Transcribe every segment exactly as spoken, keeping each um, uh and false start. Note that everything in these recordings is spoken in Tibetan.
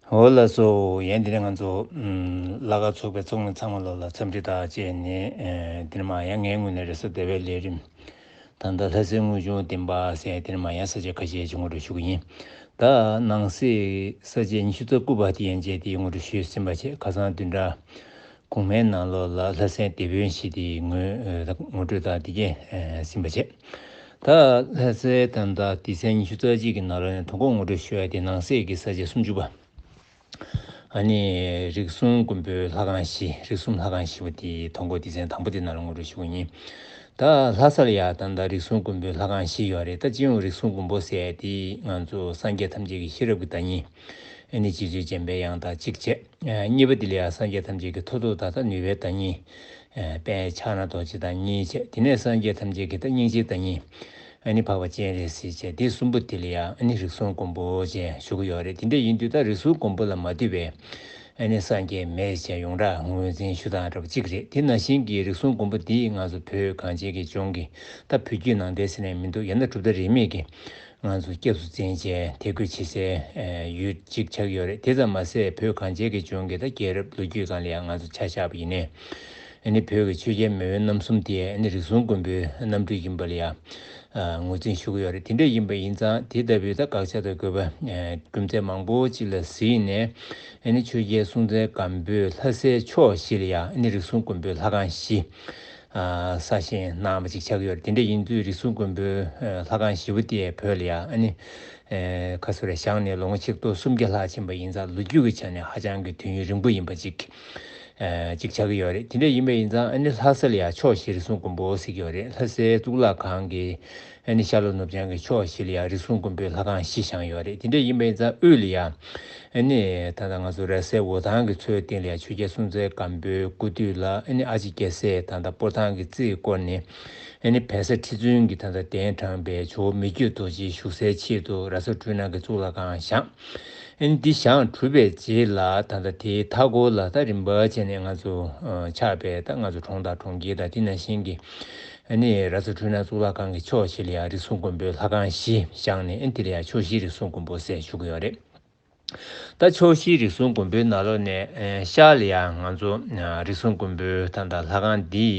འོ་ལགས་སོ། ཡན་དེ་ནས་ང་ཚོ་ཨམ་ལྷག་དཀར་ཚོགས་པའི་ཚོགས་མི་ཚང་མ་ལོ་ལ་འཚམས་འདྲི་དང་བཅས་ནས། ཨེ་དེ་ནས་མ་ཡང་ངའི་ངོས་ནས་རེས་གཟའ་ཟླ་བའི་ལས་རིམ། ད་ལྟ་ལྷ་སའི་དངུལ་ལྗོངས་བདེན་པ་ཟེར་དེ་ནས་མ་ཡང་ས་བཅད་ཁ་ཤས་ཅིག་ངོ་སྤྲོད་ཞུ་གི་ཡིན། ད་ནང་གསེས་ས་བཅད་ཉི་ཤུ་རྩ་དགུ་པ་དེ་ཡན་ཆད་དེ་ངོ་སྤྲོད་ཞུས་ཟིན་པ་བྱས། ཁ་སང་བདུན་ཕྲག་གོང་མའི་ནང་ལོགས་ལ་ལྷ་སའི་དེད་དཔོན་ཞིག་དེ་ངོ་ངོ་སྤྲོད་དང་དེ་གས་ཟིན་པ་བྱས། ད་ལྷ་སའི་ད་ལྟ་སྡེ་ཚན་ཉི་ཤུ་རྩ་གཅིག་གི་ནང་ལོགས་ནས་དང་པོ་ངོ་སྤྲོད་ཞུ་ཡ་དེ་ནང་གསེས་ཀྱི་ས་བཅད་སུམ་ཅུ་པ། ཨ་ནི་རིགས་གསུམ་མགོན་པོའི་ལྷ་ཁང་བཞི། རིགས་གསུམ་ལྷ་ཁང་བཞི་པོ་དེ་དང་པོ་སྡེ་ཚན་དང་པོ་དེ་ནང་ལ་ངོ་སྤྲོད་ཞུ་གི་ཡིན། ད་ལྷ་ས་ལ་ཡ་ད་ལྟ་རིགས་གསུམ་མགོན་པོའི་ལྷ་ཁང་བཞི་ཡོད་རེད། ད་སྤྱི་ཡོངས་རིགས་གསུམ་མགོན་པོ་ཟེར་ཡ་དེ་ང་ཚོ་སངས་རྒྱས་ཐམས་ཅད་ཀྱི་ཤེས་རབ་ཀྱི་བདག་ཉིད། ཨ་ནི་རྗེ་བཙུན་འཇམ་པའི་དབྱངས་དང་གཅིག་བྱས། ཨ་གཉིས་པ་དེ་ལ་ཡང་སངས་རྒྱས་ཐམས་ཅད་ཀྱི་མཐུ་སྟོབས་དང་ད་ནུས་པའི་བདག་ཉིད། ཨ་དཔལ་ཕྱག་ན་རྡོ་རྗེ་དང་གཉིས་བྱས། དེ་ནས་སངས་རྒྱས་ཐམས་ཅད་ཀྱི་ད་སྙིང་རྗེའི་བདག་ཉིད། ཨ་ནི་འཕགས་པ་སྤྱན་རས་གཟིགས་བྱས། དེ་གསུམ་པོ་དེ་ལ་ཡང་ཨ་ནི་རིགས་གསུམ་མགོན་པོ་ཅེས་ཞུ་གི་ཡོད་རེད། དེ་འདྲ་ཡིན་དུས་ད་རིགས་གསུམ་མགོན་པོ་ལ་མ་འདུས་པའི་ཨ་ནི་སངས་རྒྱས་མེད་ཅེས་ཡོངས་གྲགས་ངོས་འཛིན་ཞུ་སྟངས་འདྲ་པོ་གཅིག་རེད། དེ་ནང་བཞིན་གྱི་རིགས་གསུམ་མགོན་པོ་འདི་ང་ཚོ་བོད་གངས་ཅན་གྱི་ལྗོངས་ཀྱི་ད་བོད་བརྒྱུད་ནང་བསྟན་ཟེར་ནས་མི་འདུག་ཡང་ན་གྲུབ་མཐའ་རིས་མེད་ཀྱི་ང་ཚོ་སྐྱབས་སུ་འཛིན་བྱས་དད་གུས་བྱེད་སའི་ཡུལ་གཅིག་ཆགས་ཡོད་རེད། དེ་ཙམ་མ་ཟད་བོད་གངས་ཅན་གྱི་ལྗོངས་ཀྱི་ད་རྒྱལ་རབས་ལོ་རྒྱུས་སྒང་ལ་ཡང་ང་ཚོ་ཆ་བཞག་པ་ཡིན་ནའི། ཨ་ནི་བོད་ཀྱི་ཆོས་རྒྱལ་མེས་དབོན་རྣམ་གསུམ་དེ་ཨ་ནི་རིགས་གསུམ་མགོན་པོའི་རྣམ་སྤྲུལ་ཡིན་པ་ལ་ཡང་ངོས་འཛིན་ཞུ་གི་ཡོད་རེད། དེ་འདྲ་ཡིན་པ་ཡིན་ཙང་དེ་ལྟ་བུའི་ད་དགག་བྱ་དང་དགོས་པ་རྒྱུ་མཚན་མང་པོ་ཅིག་ལ་གཟིགས་ནས། ཨ་ནི་ཆོས་རྒྱལ་སྲོང་བཙན་སྒམ་པོས་ལྷ་སའི་ཕྱོགས་བཞི་ལ་ཡང་ཨ་ནི་རིགས་གསུམ་མགོན་པོའི་ལྷ་ཁང་བཞི། ཨ་གསར་བཞེངས་གནང་བ་ཅིག་ཆགས་ཀྱི་ཡོད་རེད། དེ་འདྲ་ཡིན་དུས་རིགས་གསུམ་མགོན་པོའི་ཨ་ལྷ་ཁང་བཞི་པོ་དེ་བོད་ལ་ཡང་ཨ་ནི་ཨ་ཁ་སོ་རེ་བཞེངས་ནས་ལོ་ངོ་ཆིག་སྟོང་སུམ་བརྒྱ་ལྷག་ཕྱིན་པ་ཡིན་ཙང་ལོ་རྒྱུས་ཀྱི་ཆ་ནས་ཧ་ཅང་གི་དུས་ཡུན་རིང་པོ་ཡིན་པ་ཅིག་ཨ་ཅིག་ཆགས་ཀྱི་ཡོད་རེད། དེ་འདྲ་ཡིན་པ་ཡིན་ཙང་ཨ་ནི་ལྷ་ས་ལ་ཡང་ཕྱོགས་བཞི་རིགས་གསུམ་མགོན་པོ་ཟེར་གྱི་ཡོད་རེད། ལྷ་སའི་གཙུག་ལག་ཁང་གི་ཨ་ནི་ཤར་ལྷོ་ནུབ་བྱང་གི་ཕྱོགས་བཞི་ལ་ཡང་རིགས་གསུམ་མགོན་པོའི་ལྷ་ཁང་བཞི་བཞེངས་ཡོད་རེད། དེ་འདྲ་ཡིན་པ་ཡིན་ཙང་དབུས་ལ་ཡང་ཨ་ནི་ད་ལྟ་ང་ཚོ་ར་སའི་འོ་ཐང་གི་མཚོའི་སྟེང་ལ་ཡང་ཆོས་རྒྱལ་སྲོང་བཙན་སྒམ་པོའི་སྐུ་དུས་ལ་ཨ་ནི་ཨ་ཅེ་རྒྱལ་སྲས་ད་ལྟ་སྤོར་ཐང་གི་རྩིས་བསྐོར་ནས་ཨ་ནི་བལ་བཟའ་ཁྲི་བཙུན་གྱིས་ད་ལྟ་གདན་དྲངས་པའི་ཇོ་བོ་མི་བསྐྱོད་རྡོ་རྗེ་བཞུགས་སའི་ཆེད་དུ་ར་ས་འཕྲུལ་སྣང་གི་གཙུག་ལག་ཁང་བཞེངས། ཨ་ནི་འདི་བཞེངས་གྲུབ་པའི་རྗེས་ལ་ད་ལྟ་དེའི་མཐའ་འཁོར་ལ་ད་རིམ་པ་བྱས་ནས་ང་ཚོ་ཨ་ཆགས་པའི་ད་ང་ཚོ་གྲོང་དང་གྲོང་ཁྱེར་དང་དེ་ནང་བཞིན་གྱི་ཨ་ནི་ར་ས་འཕྲུལ་སྣང་གཙུག་ལག་ཁང་གི་ཕྱོགས་བཞི་ལ་ཡང་རིགས་གསུམ་མགོན་པོའི་ལྷ་ཁང་བཞི་བཞེངས་ནས་ཨ་ནི་དེ་ལ་ཡང་ཕྱོགས་བཞིའི་རིགས་གསུམ་མགོན་པོ་ཟེར་ཞུ་གི་ཡོད་རེད། ད་ཕྱོགས་བཞིའི་རིགས་གསུམ་མགོན་པོའི་ནང་ལོགས་ནས་ཨ་ཤར་ལ་ཡང་ང་ཚོ་ཨ་རིགས་གསུམ་མགོན་པོའི་ད་ལྟ་ལྷ་ཁང་འདི་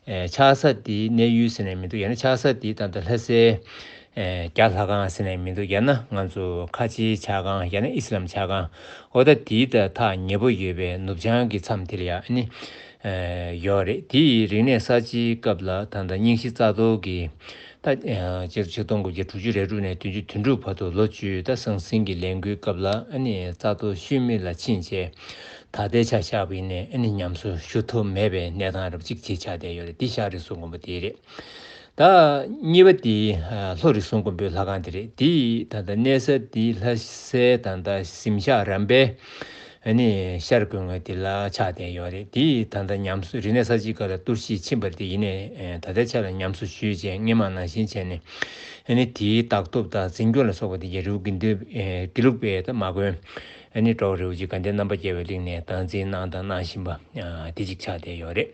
ཨ་ཆགས་ས་འདི་གནས་ཡུལ་ཟེར་ནས་མི་འདུག་ཡང་ན་ཆགས་ས་འདི་ད་ལྟ་ལྷ་སའི་ཨ་རྒྱ་ལྷ་ཁང་ཟེར་ནས་མི་འདུག་ཡང་ན་ང་ཚོ་ཁ་ཆེའི་ཆ་ཁང་ཡང་ན་ཨི་སི་ལམ་ཆ་ཁང་འོ་ད་དེའི་ད་ཐག་ཉེ་པོ་ཡོད་པའི་ནུབ་བྱང་གི་མཚམས་དེ་ལ་ཡང་ཨ་ནི་ཨ་ཡོད་རེད། དེ་ཡི་རིག་གནས་གསར་བརྗེའི་སྐབས་ལ་ད་ལྟ་རྙིང་ཞི་རྩ་གཏོར་གྱི་ད་ཨ་སྤྱི་ལོ་ཆིག་སྟོང་དགུ་བརྒྱ་དྲུག་ཅུ་རེ་དྲུག་ནས་བདུན་ཅུ་དོན་དྲུག་བར་དུ་ལོ་བཅུའི་ད་ཟང་ཟིང་གི་ལས་འགུལ་སྐབས་ལ་ཨ་ནི་རྩ་གཏོར་ཤུལ་མེད་ལ་ཕྱིན་བྱས་ད་ལྟའི་ཆ་བཞག་པ་ཡིན་ནའི་ཨ་ནི་ཉམས་གསོ་ཞུ་ཐུབ་མེད་པའི་གནས་སྟངས་རབ་གཅིག་ཅིག་ཆགས་བསྡད་ཡོད་རེད། འདི་ཤར་རིགས་གསུམ་མགོན་པོ་དེ་རེད། ད་གཉིས་པ་དེ་ཨ་ལྷོ་རིགས་གསུམ་མགོན་པོའི་ལྷ་ཁང་དེ་རེད། དེ་ད་ལྟ་གནས་ས་དེ་ལྷ་སའི་ད་ལྟ་གཟིམ་ཤག་རམ་པའི་ཨ་ནི་ཤར་སྐོར་ངོས་དེ་ལ་ཆགས་བསྡད་ཡོད་རེད། དེ་ད་ལྟ་ཉམས་གསོ་རིག་གནས་གསར་བརྗེའི་སྐབས་ལ་གཏོར་བཤིག་ཕྱིན་པ་དེ་ཡིན་ནའི་ཨ་ད་ལྟའི་ཆ་ལ་ཉམས་གསོ་ཞུས་བྱས་སྔོན་མ་ནང་བཞིན་བྱས་ནས་ཨ་ནི་དེའི་བདག་ཐོབ་དང་འཛིན་སྐྱོང་ལ་སོགས་པ་དེ་རྒྱལ་རབས་དགེ་འདུན་ཨ་དགེ་ལུགས་པའི་ད་མ་དགོན་ཨ་ནི་གྲོགས་རེ་བ་ཅིག་དགའ་ལྡན་རྣམ་པ་རྒྱལ་བའི་གླིང་ནས་བདག་འཛིན་གནང་དང་གནང་བཞིན་པ་ཨ་དེ་ཅིག་ཆགས་བསྡད་ཡོད་རེད།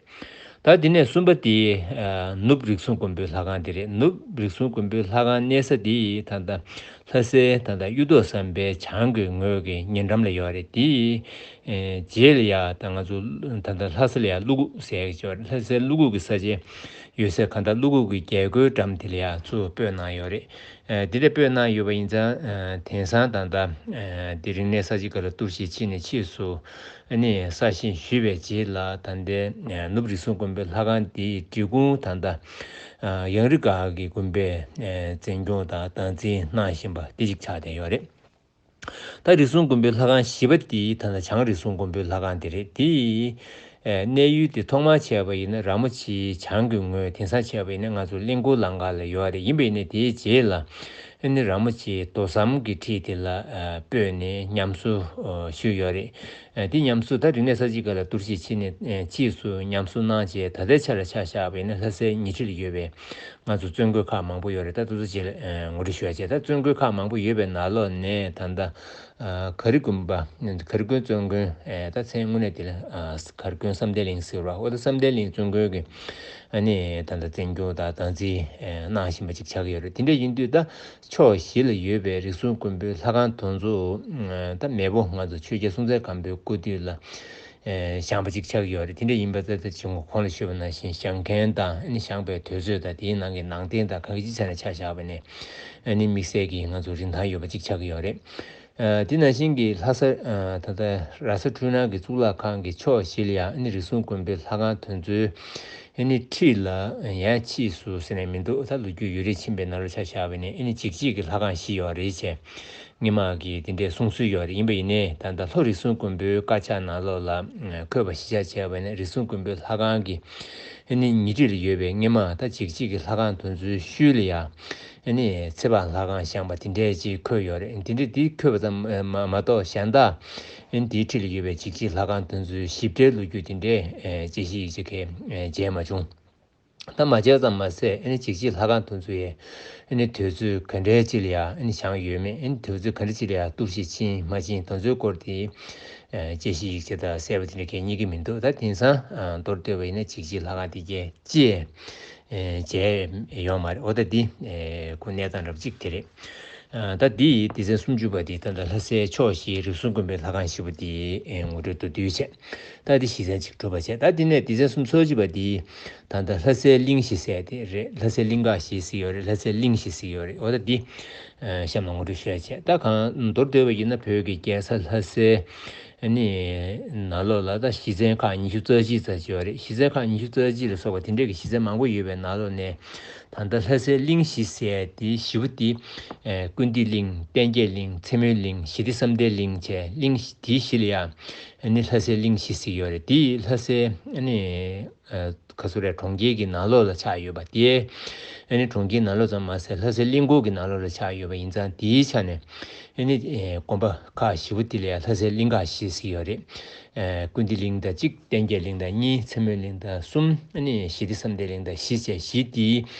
ད་དེ་ནས་གསུམ་པ་དེ་ཨ་ནུབ་རིགས་གསུམ་མགོན་པོའི་ལྷ་ཁང་དེ་རེད། ནུབ་རིགས་གསུམ་མགོན་པོའི་ལྷ་ཁང་གནས་ས་དེ་ད་ལྟ་ལྷ་སའི་ད་ལྟ་གཡུ་ཐོག་ཟམ་པའི་བྱང་གི་ངོས་ཀྱི་ཉེ་འགྲམ་ལ་ཡོད་རེད། དེ་ཨེ་རྗེས་ལ་ཡ་ད་ང་ཚོ་ད་ལྟ་ལྷ་ས་ལ་ཡ་ཀླུ་སྒུག་ཟེར་གྱི་ཡོད་རེད། ལྷ་སའི་ཀླུ་སྒུག་གི་ས་ཆའི་ཡོད་སའི་གང་ལྟར་ཀླུ་སྒུག་གི་རྒྱལ་སྒོའི་འགྲམ་དེ་ལ་ཡ་ཚུར་སྤོས་གནང་ཡོད་རེད། ཨེ་དེ་འདྲ་སྤོས་གནང་ཡོད་པ་ཡིན་ཙང་ཨེ་དེང་སང་ད་ལྟ་ཨེ་དེ་རིག་གནས་གསར་བརྗེ་སྐབས་ལ་གཏོར་བཤིག་ཕྱིན་ནས་ཕྱིས་སུ་ཨ་ནི་གསར་བཞེངས་ཞུས་པའི་རྗེས་ལ་ད་ལྟའི་ཨེ་ནུབ་རིགས་གསུམ་མགོན་པོའི་ལྷ་ཁང་དེའི་འབྲི་གུང་ད་ལྟ་ཨ་ཡང་རི་སྒར་གྱི་དགོན་པས་ཨེ་འཛིན་སྐྱོང་དང་བདག་འཛིན་གནང་བཞིན་པ་དེ་ཅིག་ཆགས་བསྡད་ཡོད་རེད། ད་རིགས་གསུམ་མགོན་པོའི་ལྷ་ཁང་བཞི་པ་དེ་ད་ལྟ་བྱང་རིགས་གསུམ་མགོན་པོའི་ལྷ་ཁང་དེ་རེད། དེའི་ཨེ་གནས་ཡུལ་དེ་ཐོག་མར་བྱས་པ་ཡིན་ན་ར་མོ་ཆེའི་བྱང་གི་ངོས། དེང་སང་བྱས་པ་ཡིན་ན་ང་ཚོ་གླིང་སྐོར་ལམ་ཁ་ལ་ཡོད་རེད། ཡིན་པ་ཡིན་ནའི་དེའི་རྗེས་ལ་ཨ་ནི་ར་མོ་ཆེའི་རྡོ་ཟམ་གྱི་འཁྲིས་དེ་ལ་ཨ་སྤོས་ནས་ཉམས་གསོ་ཨ་ཞུས་ཡོད་རེད། ཨ་དེ་ཉམས་གསོ་ད་རིག་གནས་གསར་བརྗེ་སྐབས་ལ་གཏོར་བཤིག་ཕྱིན་ནས་ཨ་ཕྱིས་སུ་ཉམས་གསོ་གནང་རྗེས་ད་ལྟའི་ཆ་ལ་ཆ་བཞག་པ་ཡིན་ན་ལྷ་སའི་ཉེ་འཁྲིས་ལ་ཡོད་པའི་ང་ཚོ་བཙུན་དགོན་ཁག་མང་པོ་ཡོད་རེད། ད་དེ་ཚོ་རྗེས་ལ་ཨ་ངོ་སྤྲོད་ཞུ་ཡ་བྱས། ད་བཙུན་དགོན་ཁག་མང་པོ་ཡོད་པའི་ནང་ལོགས་ནས་ད་ལྟ་ ག་རི་དགོན་པ། ག་རི་དགོན་བཙུན་དགོན། ད་མཚན་དངོས་གནས་དེ་ལ་ག་རི་དགོན་བསམ་གཏན་གླིང་ཟེར་བ། འོ་ད་བསམ་གཏན་གླིང་བཙུན་དགོན་གྱི་ཨ་ནི་ད་ལྟ་བཙན་སྐྱོང་དང་དམ་འཛིན་གནང་བཞིན་པ་ཅིག་ཆགས་ཀྱི་ཡོད་རེད། དེ་འདྲ་ཡིན་དུས་ད་ཕྱོགས་བཞི་ལ་ཡོད་པའི་རིགས་གསུམ་མགོན་པོའི་ལྷ་ཁང་དེ་ཚོ་ད་མེས་པོ་ང་ཚོ་ཆོས་རྒྱལ་སྲོང་བཙན་སྒམ་པོའི་སྐུ་དུས་ལ་བཞེངས་པ་ཅིག་ཆགས་ཀྱི་ཡོད་རེད། དེ་འདྲ་ཡིན་པ་ད་ད་ཅིག་གོང་ལ་ཞུས་པ་ནང་བཞིན་བཞེངས་མཁན་དང་ཨ་ནི་བཞེངས་པའི་དུས་ཚོད་དང་དེའི་ནང་གི་ནང་རྟེན་དང་གང་ཅིའི་ཆ་ནས་ཆ་བཞག་པ་ནས་ཨ་ནི་དམིགས་བསལ་གྱི་ང་ཚོ་རིན་ཐང་ཡོད་པ་ཅིག་ཆགས་ཀྱི་ཡོད་རེད། ཨ་དེ་ནང་བཞིན་གྱི་ལྷ་ས་ཨ་ད་ལྟ་ར་ས་འཕྲུལ་སྣང་གི་གཙུག་ལག་ཁང་གི་ཕྱོགས་བཞི་ལ་ཡང་ཨ་ནི་རིགས་གསུམ་མགོན་པོའི་ལྷ་ཁང་དེ་ཚོའི་ཨ་ནི་འཁྲིས་ལ་ཡང་ཕྱིས་སུ་ཟེར་ནས་མི་འདུག་ད་ལོ་རྒྱུས་ཡུན་རིང་ཕྱིན་པའི་ནང་ལ་ཆ་བཞག་པ་ཡིན་ན་ཨ་ནི་འཇིགས་བྱེད་ཀྱི་ལྷ་ཁང་བཞི་ཡོད་རེད་ཅེས་སྔོན་མ་གི་དེ་འདྲའི་གསུང་སྲོལ་ཡོད་རེད། ཡིན་པ་ཡིན་ནའི་ད་ལྟ་ལྷོ་རིགས་གསུམ་མགོན་པོའི་བཀའ་ཕྱག་ནང་ལོགས་ལ་འཁོད་པ་གཞི་ཆགས་བྱས་པ་ཡིན་ན་རིགས་གསུམ་མགོན་པོའི་ལྷ་ཁང་གི་ཨ་ནི་ཉེ་འཁྲིས་ལ་ཡོད་པའི་སྔོན་མ་ད་འཇིགས་བྱེད་ཀྱི་ལྷ་ཁང་དེ་ཚོའི་ཤུལ་ལ་ཡང་ཨ་ནི་ཚེ་དཔག་ལྷ་ཁང་བཞེངས་པ་དེ་འདྲས་ཅིག་འཁོད་ཡོད་རེད། དེ་འདྲས་དེ་འཁོད་པ་ཙམ་མ་མ་གཏོགས་གཞན་དག་ཨ་ནི་དེའི་འཁྲིས་ལ་ཡོད་པའི་འཇིགས་བྱེད་ལྷ་ཁང་དེ་ཚོའི་ཞིབ་ཕྲའི་ལོ་རྒྱུས་དེ་འདྲས་ཨ་དཔྱད་གཞི་ཡིག་ཆ་གས་ཨ་མཇལ་མ་བྱུང་། ད་མ་མཇལ་ཙམ་མ་ཟད་ཨ་ནི་འཇིགས་བྱེད་ལྷ་ཁང་དེ་ཚོ་ཡས་ཨ་ནི་དུས་ཚོད་ག་འདྲའི་ཅིག་ལ་ཡ་ཨ་ནི་བཞེངས་ཡོད་མེད། ཨ་ནི་དུས་ཚོད་ག་འདྲ་ཅིག་ལ་ཡ་གཏོར་བཤིག་ཕྱིན་མ་ཕྱིན་དེ་ཚོའི་སྐོར་དེ་ཨ་དཔྱད་གཞི་ཡིག་ཆ་དང་གསལ་པོ་དེ་འདྲ་གས་རྙེད་ཀྱི་མི་འདུག་ད་དེང་སང་ཨ་མདོར་བསྡུས་པ་ཡིན་ན་འཇིགས་བྱེད་ལྷ་ཁང་དེ་གས་ཅིག་ཨེ་མཇལ་ཡོད་མ་རེད། འོ་ད་འདི་ཨེ་ཁོ་གནས་སྟངས་འདྲ་པོ་གཅིག་དེ་རེད། ཨ་ད་འདི་ཡི་སྡེ་ཚན་སུམ་ཅུ་པ་འདི་ད་ལྟ་ལྷ་སའི་ཕྱོགས་བཞིའི་རིགས་གསུམ་མགོན་པོའི་ལྷ་ཁང་བཞི་པོ་འདི་ཨེ་ངོ་སྤྲོད་མདོར་བསྡུས་བྱས། ད་འདི་གཞི་རྩ་གཅིག་གྲུབ་པ་བྱས། ད་འདི་ནས་སྡེ་ཚན་སུམ་ཅུ་སོ་གཅིག་པ་འདི་ད་ལྟ་ལྷ་སའི་གླིང་བཞི་ཟེར་དེ་རེད། ལྷ་སའི་གླིང་ཁ་བཞི་ཟེར་ཡོད་རེད། ལྷ་སའི་གླིང་བཞི་ཟེར་ཡོད་རེད། འོ་ད་འདི་ཨེ་གཤམ་ལ་ངོ་སྤྲོད་ཞུ་ཡ་བྱས། ད་གང་མདོར་བསྡུས་པ་ཡིན་ན་བོད་ཀྱི་རྒྱལ་ས་ལྷ་སའི་ཨ་ནི་ནང་ལོགས་ལ་ད་གཞི་རྩའི་ཁག་ཉི་ཤུ་རྩ་གཅིག་ཙམ་ཅིག་ཡོད་རེད། གཞི་རྩའི་ཁག་ཉི་ཤུ་རྩ་གཅིག་ལ་སོགས་པ་དེ་འདྲས་ཀྱི་གཞི་རྩ་མང་པོ་ཡོད་པའི་ནང་ལོགས་ནས་ད་ལྟ་ལྷ་སའི་གླིང་བཞི་ཟེར་དེ་བཞི་པོ་དེ་ཨེ་ཀུན་བདེ་གླིང་། བསྟན་རྒྱས་གླིང་། ཚེ་སྨོན་གླིང་། ཞི་བདེ་བསམ་གཏན་གླིང་བཅས་གླིང་དེ་བཞི་ལ་ཡ་ཨ་ནི་ལྷ་སའི་གླིང་བཞི་ཟེར་ཡོད་རེད། དེ་ལྷ་སའི་ཨ་ནི་ཨ་ག་ཚོད་རེད། གྲོང་ཁྱེར་གྱི་ནང་ལོགས་ལ་ཆགས་ཡོད་པ་དེ་ཨ་ནི་གྲོང་ཁྱེར་ནང་ལོགས་ཙམ་མ་ཟད་ལྷ་སའི་གླིང་སྐོར་གྱི་ནང་ལོགས་ལ་ཆགས་ཡོད་པ་ཡིན་ཙང་དེའི་ཆ་ནས་ཨ་ནི་ཨེ་དགོན་པ་ཁག་བཞི་པོ་དེ་ལ་ཡང་ལྷ་སའི་གླིང་ཁག་བཞི་ཟེར་ཡོད་རེད། ཨེ་ཀུན་བདེ་གླིང་དང་གཅིག་བསྟན་རྒྱས་གླིང་དང་གཉིས། ཚེ་སྨོན་གླིང་དང་གསུམ། ཨ་ནི་ཞི་བདེ་བསམ་གཏན་གླིང་དང་བཞི་བཅས་བཞི་དེ་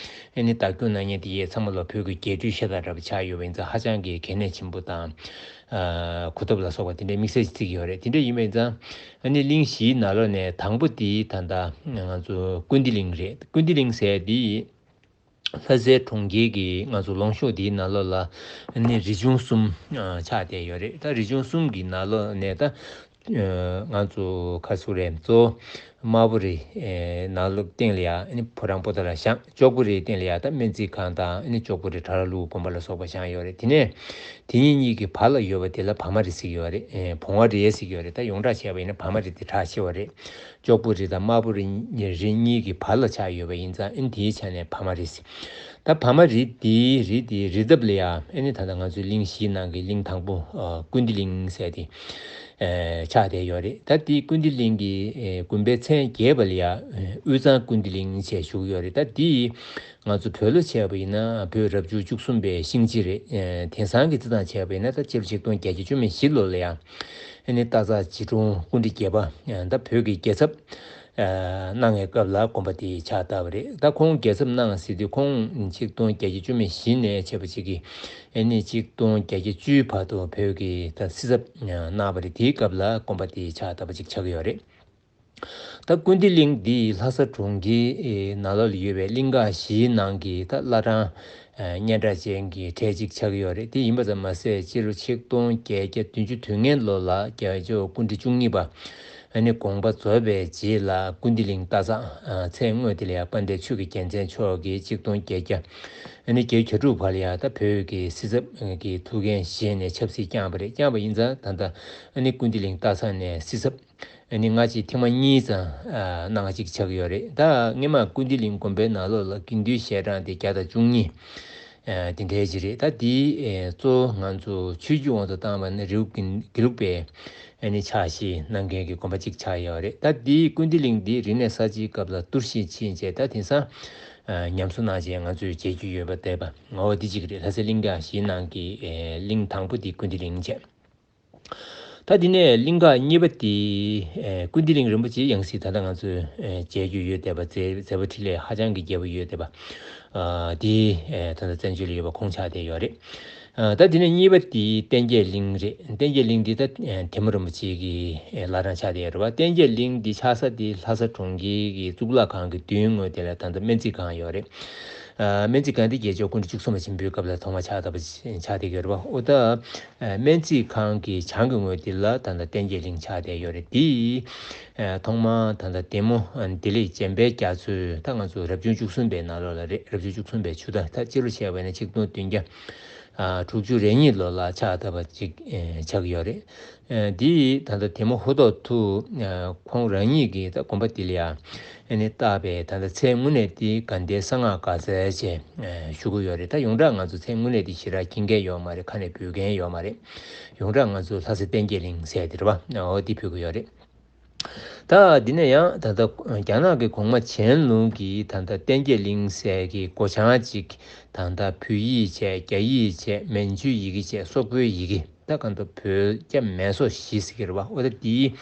ཨ་ནི་བདག་སྐྱོང་གནང་མཁན་དེ་ཡས་ཚང་མ་ལ་བོད་ཀྱི་རྒྱས་སྤྲོས་ཤ་སྟག་འདྲ་པོ་ཆགས་ཡོད་པ་ཡིན་ཙང་ཧ་ཅང་གི་གལ་གནད་ཆེན་པོ་དང་ཨ་གོ་ཐབས་ལ་སོགས་པ་དེ་འདྲའི་དམིགས་བསལ་ཅིག་བརྩི་གི་ཡོད་རེད། དེ་འདྲ་ཡིན་པ་ཡིན་ཙང་ཨ་ནི་གླིང་བཞིའི་ནང་ལོགས་ནས་དང་པོ་དེ་ད་ལྟ་ང་ཚོ་ཀུན་བདེ་གླིང་རེད། ཀུན་བདེ་གླིང་ཟེར་དེ་ལྷ་སའི་གྲོང་ཁྱེར་གྱི་ང་ཚོ་ལུང་གཤོང་དེའི་ནང་ལོགས་ལ་ཨ་ནི་རི་ཆུང་གསུམ་ཨ་ཆགས་བསྡད་ཡོད་རེད། ད་རི་ཆུང་གསུམ་གྱི་ནང་ལོགས་ནས་ད་ཨ་ང་ཚོ་ག་ཚོད་རེད། གཙོ་བོ་དམར་པོ་རི་ཨེ་ནང་ལོགས་སྟེང་ལ་ཡ་ཨ་ནི་ཕོ་བྲང་པོ་ཏ་ལ་བཞེངས། ལྕོག་པོ་རིའི་སྟེང་ལ་ཡ་ད་སྨན་རྩིས་ཁང་དང་ཨ་ནི་ལྕོག་པོ་རི་བྲག་ར་ལུག་དགོན་པ་ལ་སོགས་པ་བཞེངས་ཡོད་རེད། དེ་ནས་དེ་གཉིས་གཉིས་ཀྱི་བར་ལ་ཡོད་པ་དེ་ལ་བ་མ་རི་ཟེར་གྱི་ཡོད་རེད། ཨེ་བུང་བ་རི་ཟེར་གྱི་ཡོད་རེད། ད་ཡོངས་གྲགས་བྱས་པ་ཡིན་ན་བ་མ་རི་དེ་གྲགས་ཆེ་བ་རེད། ལྕོག་པོ་རི་དང་དམར་པོ་རི་གཉིས་རི་གཉིས་ཀྱི་བར་ལ་ཆགས་ཡོད་པ་ཡིན་ཙང་ཨ་ནི་དེའི་ཆ་ནས་བ་མ་རི་ཟེར། ད་བ་མ་རི་དེའི་རི་དེའི་རི་འདབས་ལ་ཡ་ཨ་ནི་ད་ལྟ་ང་ཚོའི་གླིང་བཞིའི་ནང་གི་གླིང་དང་པོ་ཨ་ཀུན་བདེ་གླིང་ཟེར་དེ་ཨེ་ཆགས་བསྡད་ཡོད་རེད། ད་དེའི་ཀུན་བདེ་གླིང་གི་ཨེ་དགོན་པའི་མཚན་རྒྱས་པ་ལ་ཡ་ཨེ་དབུས་གཙང་ཀུན་བདེ་གླིང་ཞེས་ཞུ་གི་ཡོད་རེད། ད་དེའི་ང་ཚོ་བོད་ལ་བྱས་པ་ཡིན་ན་བོད་རབ་བྱུང་བཅུ་གསུམ་པའི་ཤིང་རྗེ་རེད། ཨེ་དེང་སང་གི་རྩིས་སྟངས་བྱས་པ་ཡིན་ན་ད་སྤྱི་ལོ་ཆིག་སྟོང་བརྒྱད་བརྒྱ་བཅུ་མེད་བཞི་ལོ་ལ་ཡང་ཨ་ནི་སྟག་འཚེར་འབྱི་གྲོང་སྐུ་ཕྲེང་བརྒྱད་པ་ཨེ་ད་བོད་ཀྱི་རྒྱལ་ཚབ་ཨེ་གནང་བའི་སྐབས་ལ་དགོན་པ་དེ་ཕྱག་བཏབ་པ་རེད། ད་ཁོང་རྒྱལ་ཚབ་གནང་ཟེར་དུས་ཁོང་ཆིག་སྟོང་བརྒྱད་བརྒྱ་བཅུ་མེད་བཞི་ནས་བྱས་པ་ཅིག་གིས་ཨ་ནི་ཆིག་སྟོང་བརྒྱད་བརྒྱ་བཅུའི་བར་དུ་བོད་ཀྱི་ད་སྲིད་ཚབ་གནང་བ་རེད། དེའི་སྐབས་ལ་དགོན་པ་དེ་ཕྱག་བཏབ་པ་ཅིག་ཆགས་ཀྱི་ཡོད་རེད། ད་ཀུན་བདེ་གླིང་འདི་ལྷ་ས་གྲོང་ཁྱེར་ནང་ལོགས་ལ་ཡོད་པའི་གླིང་ཁག་བཞིའི་ནང་གི་ད་བླ་བྲང་སྙན་གྲགས་ཅན་གྱི་གྲས་གཅིག་ཆགས་ཀྱི་ཡོད་རེད། དེ་ཡིན་པ་ཙམ་མ་ཟད་སྤྱི་ལོ་ཆིག་སྟོང་བརྒྱད་བརྒྱ་བདུན་ཅུ་དོན་ལྔའི་ལོ་ལ་རྒྱལ་མཆོག་སྐུ་ཕྲེང་བཅུ་གཉིས་པ་ཨ་ནི་དགོངས་པ་རྫོགས་པའི་རྗེས་ལ་ཀུན་བདེ་གླིང་སྟག་འཚེར་མཚན་དངོས་དེ་ལ་ཡང་དཔལ་ལྡན་ཆོས་ཀྱི་རྒྱལ་མཚན་མཆོག་གིས་ཆིག་སྟོང་བརྒྱད་བརྒྱ་ཨ་ནི་བརྒྱད་ཅུ་གྱ་དྲུག་བར་ལ་ཡང་ད་བོད་ཀྱི་སྲིད་ཚབ་ཀྱི་ཐུགས་འགན་བཞེས་ནས་ཆབ་སྲིད་བསྐྱངས་པ་རེད། བསྐྱངས་པ་ཡིན་ཙང་ད་ལྟ་ཨ་ནི་ཀུན་བདེ་གླིང་སྟག་འཚེར་ནས་སྲིད་ཚབ་ཨ་ནི་སྔ་ཕྱི་ཐེངས་མ་གཉིས་ཙམ་ཨ་གནང་གཅིག་ཆགས་ཀྱི་ཡོད་རེད། ད་སྔོན་མ་ཀུན་བདེ་གླིང་དགོན་པའི་ནང་ལོགས་ལ་དགེ་འདུན་ཞལ་གྲངས་དེ་བརྒྱ་དང་བཅུ་གཉིས་ཨ་དེ་འདྲའི་ཅིག་རེད། ད་དེའི་ཨེ་གཙོ་བོ་ང་ཚོ་ཆོས་བརྒྱུད་དབང་དུ་བཏང་བ་ན་རི་བོ་དགེ་དགེ་ལུགས་པའི་ཨ་ནི་ཕྱག་བཞེས་གནང་མཁན་གྱི་དགོན་པ་གཅིག་ཆགས་ཡོད་རེད། ད་དེའི་ཀུན་བདེ་གླིང་འདི་རིག་གནས་གསར་བརྗེའི་སྐབས་ལ་གཏོར་བཤིག་ཕྱིན་རྗེས་ད་དེང་སང་ཨ་ཉམས་གསོ་གནང་རྗེས་ང་ཚོས་མཇལ་རྒྱུ་ཡོད་པ་བསྡད་པ་ངོ་བོ་འདི་གཅིག་རེད། ལྷ་སའི་གླིང་ཁག་བཞིའི་ནང་གི་ཨེ་གླིང་དང་པོ་འདི་ཀུན་བདེ་གླིང་བྱས། ད་དེ་ནས་གླིང་ཁག་གཉིས་པ་དེ་ཨེ་ཀུན་བདེ་གླིང་རིན་པོ་ཆེའི་ཡང་སྲིད་ད་ལྟ་ང་ཚོས་ཨེ་མཇལ་རྒྱུ་ཡོད་བསྡད་པ། མཛད་མཛད་པ་འཕྲིན་ལས་ཧ་ཅང་གི་རྒྱས་པ་ཡོད་བསྡད་པ། ཨ་དེ་ཨེ་ད་ལྟ་བཙན་བྱོལ་ལ་ཡོད་པ་ཁོང་ཆགས་བསྡད་ཡོད་རེད། ཨ། ད་དེ་ནས་གཉིས་པ་དེ་བསྟན་རྒྱས་གླིང་རེད། བསྟན་རྒྱས་གླིང་འདི་ད་ཐེན་མོ་རིན་པོ་ཆེ་གི་བླ་བྲང་ཆགས་བསྡད་ཡོད་རེད་བ། བསྟན་རྒྱས་གླིང་འདི་ཆགས་ས་དེ་ལྷ་ས་གྲོང་ཁྱེར་གྱི་གཙུག་ལག་ཁང་གི་མདུན་ངོས་དེ་ལ་ད་ལྟ་སྨན་རྩིས་ཁང་ཡོད་རེད། ཨ། སྨན་རྩིས་ཁང་འདི་རྒྱལ་མཆོག་སྐུ་ཕྲེང་བཅུ་གསུམ་པ་ཆེན་པོའི་སྐབས་ལ་ཐོག་མ་ཆགས་བསྡད་པ་ཆགས་བསྡད་ཀྱི་ཡོད་རེད་བ། འོ་ད་སྨན་རྩིས་ཁང་གི་བྱང་གི་ངོས་འདི་ལ་ད་ལྟ་བསྟན་རྒྱས་གླིང་ཆགས་བསྡད་ཡོད་རེད། དེ་ཨ། ཐོག་མར་ད་ལྟ་ཐེན་མོ་ལྡི་ལི་བྱམས་པའི་རྒྱ་མཚོས་ད་ང་ཚོ་རབ་བྱུང་བཅུ་གསུམ་པའི་ནང་ལོགས་ལ་རེད། རབ་བྱུང་བཅུ་གསུམ་པའི་ཆུ་ཟླ། ད་སྤྱི་ལོ་བྱས་པ་ཡིན་ན་ཆིག་སྟོང་བདུན་བརྒྱ་ཨ། དྲུག་ཅུ་རེ་གཉིས་ལོ་ལ་ཆགས་བསྡད་པ་ཅིག་ཨེ། ཆགས་ཀྱི་ཡོད་རེད། ཨ། འདི་ད་ལྟ་ཐེན་མོ་ཧུ་ཏོ་ཐུ། ཨ། ཁོང་རང་ཉིད་ཀྱིས་ད་དགོན་པ་འདི་ལ་ཡ་ཨ་ནི་བཏགས་པའི་ད་ལྟ་མཚན་དངོས་གནས་འདི་དགའ་ལྡན་གསང་སྔགས་དགའ་ཚལ་ཅེས་ཨེ། ཞུ་གི་ཡོད་རེད། ད་ཡོངས་གྲགས་ང་ཚོ་མཚན་དངོས་གནས་འདི་ཞེ་དྲག་མཁྱེན་མཁན་ཡོད་མ་རེད། ཁ་ནས་འབོད་མཁན་ཡོད་མ་རེད། ཡོངས་གྲགས་ང་ཚོ་ལྷ་ས་བསྟན་རྒྱས་གླིང་ཟེར་དེ་རེད་བ། འོ་འདི་འབོད་ཀྱི་ཡོད་རེད། ད་འདི་ནས་ཡང་ད་ལྟ་རྒྱ་ནག་གི་གོང་མ་ཆན་ལུང་གིས་ད་ལྟ་བསྟན་རྒྱས་གླིང་ཟེར་གྱི་སྒོ་བྱང་ཅིག་ད་ལྟ་བོད་ཡིག་བྱས། རྒྱ་ཡིག་བྱས། མན་ཇུའི་ཡི་གེ་བྱས། སོག་པོའི་ཡི་གེ། ད་གང་ལྟར་བོད་རྒྱ་མེ་སོག་བཞི་ཟེར་གྱི་རེད་བ། འོ་ད་འདིའི་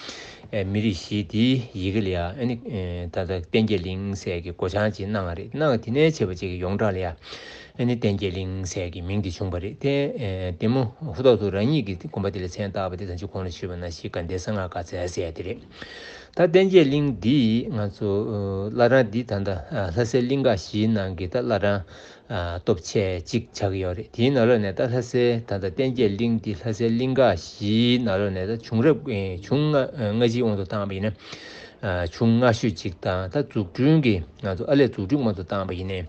ཨེ། མི་རིགས་བཞི་འདིའི་ཡི་གེ་ལ་ཡ་ཨ་ནི་ཨེ། ད་ལྟ་བསྟན་རྒྱས་གླིང་ཟེར་གྱི་སྒོ་བྱང་ཅིག་གནང་བ་རེད། གནང་བ་དེ་ནས་བྱས་པ་ཅིག་གི་ཡོངས་གྲགས་ལ་ཡ་ཨ་ནི་བསྟན་རྒྱས་གླིང་ཟེར་གྱི་མིང་དེ་བྱུང་བ་རེད། དེ་ཨེ། ཐེན་མོ་ཧུ་ཏོ་ཐུ་རང་ཉིད་ཀྱིས་དགོན་པ་དེ་ལ་མཚན་བཏགས་པ་དེ་ད་ཅི་གོང་ལ་ཞུས་པ་ནང་བཞིན་དགའ་ལྡན་གསང་སྔགས་དགའ་ཚལ་ཟེར་ཡ་དེ་རེད། ད་བསྟན་རྒྱས་གླིང་འདི་ང་ཚོ་བླ་བྲང་འདི་ད་ལྟ་ལྷ་སའི་གླིང་ག་བཞིའི་ནང་གི་ད་བླ་བྲང་ཨ། སྟོབས་ཆེ་གཅིག་ཆགས་ཀྱི་ཡོད་རེད། དེའི་ནང་ལོགས་ནས་ད་ལྷ་སའི་ད་ལྟ་བསྟན་རྒྱས་གླིང་འདི་ལྷ་སའི་གླིང་ག་བཞིའི་ནང་ལོགས་ནས་ད་བྱུང་རབས་ཨེ། བྱུང་སྔ་སྔ་ཕྱིའི་དབང་དུ་བཏང་བ་ཡིན་ན་ཨ། བྱུང་སྔ་ཤོས་གཅིག་དང་། ད་འཛུགས་སྐྲུན་གྱི་ང་ཚོ་ཨ་ལས་འཛུགས་སྐྲུན་དབང་དུ་བཏང་བ་ཡིན་ནའི་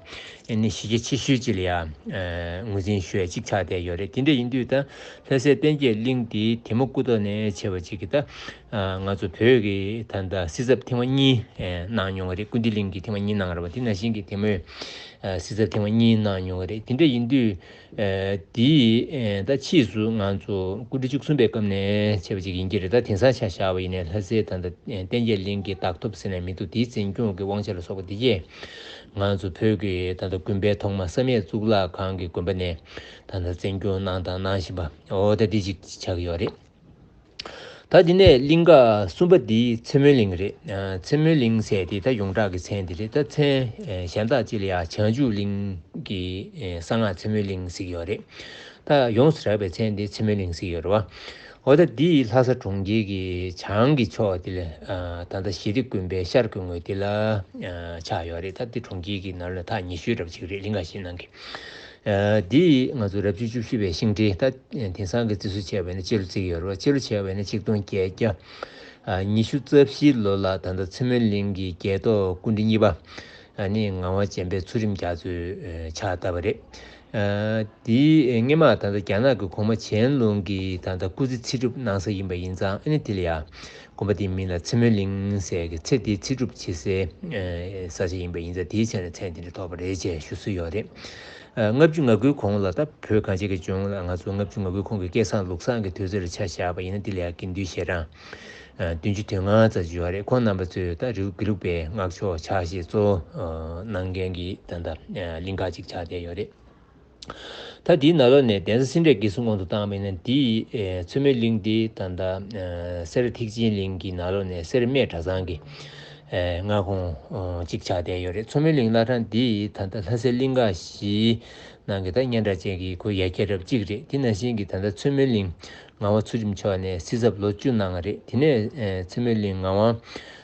ཨ་ནི་གཞི་རྒྱ་ཆེ་ཤོས་ཅིག་ལ་ཡ་ཨ། ངོས་འཛིན་ཞུ་ཡ་གཅིག་ཆགས་བསྡད་ཡོད་རེད། དེ་འདྲ་ཡིན་དུས་ད་ལྷ་སའི་བསྟན་རྒྱས་གླིང་འདི་ཐེན་མོ་ཀུ་ཏོ་ནས་བྱས་པ་ཅིག་གི་ད་ཨ། ང་ཚོ་བོད་ཀྱི་ད་ལྟ་སྲིད་ཚབ་ཐེངས་མ་གཉིས་ཨེ། གནང་མྱོང་བ་རེད། ཀུན་བདེ་གླིང་གིས་ཐེངས་མ་གཉིས་གནང་རེད་བ། དེ་ནང་བཞིན་གྱི་ཐེན་མོས་ཨ། སྲིད་ཚབ་ཐེངས་མ་གཉིས་གནང་མྱོང་བ་རེད། དེ་འདྲ་ཡིན་དུས་ཨ། འདི་ཨེ། ད་ཕྱིས་སུ་ང་ཚོ་སྐུ་ཕྲེང་བཅུ་གསུམ་པའི་སྐབས་ནས་བྱས་པ་ཅིག་ཡིན་གྱི་རེད། ད་དེང་སང་ཆ་བཞག་པ་ཡིན་ནའི་ལྷ་སའི་ད་ལྟ་ཨེ། བསྟན་རྒྱས་གླིང་གི་བདག་ཐོབ་ཟེར་ནས་མི་འདུག་དེའི་འཛིན་སྐྱོང་གི་དབང་ཆ་ལ་སོགས་པ་འདི་གས་ང་ཚོ་བོད་ཀྱི་ད་ལྟ་དགོན་པའི་ཐོག་མ་བསམ་ཡས་གཙུག་ལག་ཁང་གི་དགོན་པ་ནས་ད་ལྟ་འཛིན་སྐྱོང་གནང་དང་གནང་བཞིན་པ། འོ་ད་འདི་ཅིག་ཆགས་ཀྱི་ཡོད་རེད། ད་དེ་ནས་གླིང་ག་གསུམ་པ་འདི་ཚེ་སྨོན་གླིང་རེད། ཨ། ཚེ་སྨོན་གླིང་ཟེར་དེ་ད་ཡོངས་གྲགས་ཀྱི་མཚན་དེ་རེད། ད་མཚན་ཨེ། གཞན་དག་ཅིག་ལ་ཡ་བྱང་ཆུབ་གླིང་གི་ཨེ། གསང་སྔགས་ཚེ་སྨོན་གླིང་ཟེར་གྱི་ཡོད་རེད། ད་ཡོངས་སུ་གྲགས་པའི་མཚན་དེ་ཚེ་སྨོན་གླིང་ཟེར་གྱི་ཡོད་རེད་བ། འོ་ད་འདི་ལྷ་ས་གྲོང་ཁྱེར་གྱི་བྱང་གི་ཕྱོགས་དེ་ལ་ཨ། ད་ལྟ་ཞི་བདེ་དགོན་པའི་ཤར་གྱི་ངོས་དེ་ལ་ཨ། ཆགས་ཡོད་རེད། ད་འདི་གྲོང་ཁྱེར་གྱི་ནང་ལ་ཐག་ཉེ་ཤོས་འདྲ་པོ་ཅིག་རེད། གླིང་ག་བཞིའི་ནང་གི། ཨ། འདི་ང་ཚོ་རབ་བྱུང་བཅུ་བཞི་པའི་ཤིང་འབྲས། ད་དེང་སང་གི་བརྩི་སྲོལ་བྱས་པ་ཡིན་ན་སྤྱི་ལོ་བརྩི་གི་ཡོད་རེད་བ། སྤྱི་ལོ་བྱས་པ་ཡིན་ན་ཆིག་སྟོང་བརྒྱད་བརྒྱ་ཨ། ཉི་ཤུ་རྩ་བཞི་ལོ་ལ་ད་ལྟ་ཚེ་སྨོན་གླིང་གི་རྒྱལ་ཐོག་སྐུ་ཕྲེང་གཉིས་པ་ཨ་ནི་ངག་དབང་བྱམས་པའི་ཚུལ་ཁྲིམས་རྒྱ་མཚོས་ཨ། ཕྱག་བཏབ་པ་རེད། ཨ། འདི་སྔོན་མ་ད་ལྟ་རྒྱ་ནག་གི་གོང་མ་ཆན་ལུང་གིས་ད་ལྟ་སྐུ་ཚེ་ཚེ་སྒྲུབ་གནང་ས་ཡིན་པ་ཡིན་ཙང་། ཨ་ནི་དེ་ལ་ཡ་དགོན་པ་དེའི་མིང་ལ་ཚེ་སྨོན་གླིང་ཟེར་གི། ཚེ་དེ་ཚེ་སྒྲུབ་བྱེད་སའི་ཨ། ས་ཆ་ཡིན་པ་ཡིན་ཙང་། དེའི་ཆ་ནས་མཚན་དེ་འདྲ་ཐོགས་པ་རེད་ཅེས་ཞུ་སྲོལ་ཡོད་རེད། ཨ། ལྔ་བཅུ་ང་དགུའི་གོང་ལ་ད་བོད་གངས་ཅན་གྱི་ལྗོངས་ལ་ང་ཚོ་ལྔ་བཅུ་ང་དགུའི་གོང་གི་སྐལ་བཟང་ལུགས་བཟང་གི་དུས་ཚོད་ལ་ཆ་བཞག་པ་ཡིན་ན། དེ་ལ་ཡ་དགེ་འདུན་ཞལ་གྲངས་ཨ། བདུན་ཅུ་དོན་ལྔ་ཙམ་ཅིག་ཡོད་རེད། ཁོང་རྣམ་པ་ཚོས་ད་རི་བོ་དགེ་ལུགས་པའི་སྔགས་ཕྱོགས་ཕྱག་བཞེས་གཙོ་བོ་ཨ། གནང་མཁན་གྱི་ད་ལྟ་ཨ། གླིང་ག་ཅིག་ཆགས་བསྡད་ཡོད་རེད། ད་དེའི་ནང་ལོགས་ནས་གདན་ས་སེ་འབྲས་དགེ་གསུམ་དབང་དུ་བཏང་བ་ཡིན་ན། འདི་ཨེ། ཚེ་སྨོན་གླིང་འདི་ད་ལྟ་ཨེ། སེ་ར་ཐེག་ཆེན་གླིང་གི་ནང་ལོགས་ནས་སེ་ར་སྨད་གྲྭ་ཚང་གི་ཨེ། མངའ་ཁོངས་ཨེ། གཅིག་ཆགས་བསྡད་ཡོད་རེད། ཚེ་སྨོན་གླིང་བླ་བྲང་འདི་ད་ལྟ་ལྷ་སའི་གླིང་ག་བཞིའི་ནང་གི་ད་སྙན་གྲགས་ཅན་གྱི་ཁོ་ཡ་གྱལ་རབས་གཅིག་རེད། དེ་ནང་བཞིན་གྱི་ད་ལྟ་ཚེ་སྨོན་གླིང་ངག་དབང་ཚུལ་ཁྲིམས་མཆོག་ནས་སྲིད་ཚབ་ལོ་བཅུ་གནང་བ་རེད། དེ་ནས་ཨེ། ཚེ་སྨོན་གླིང་ངག་དབང་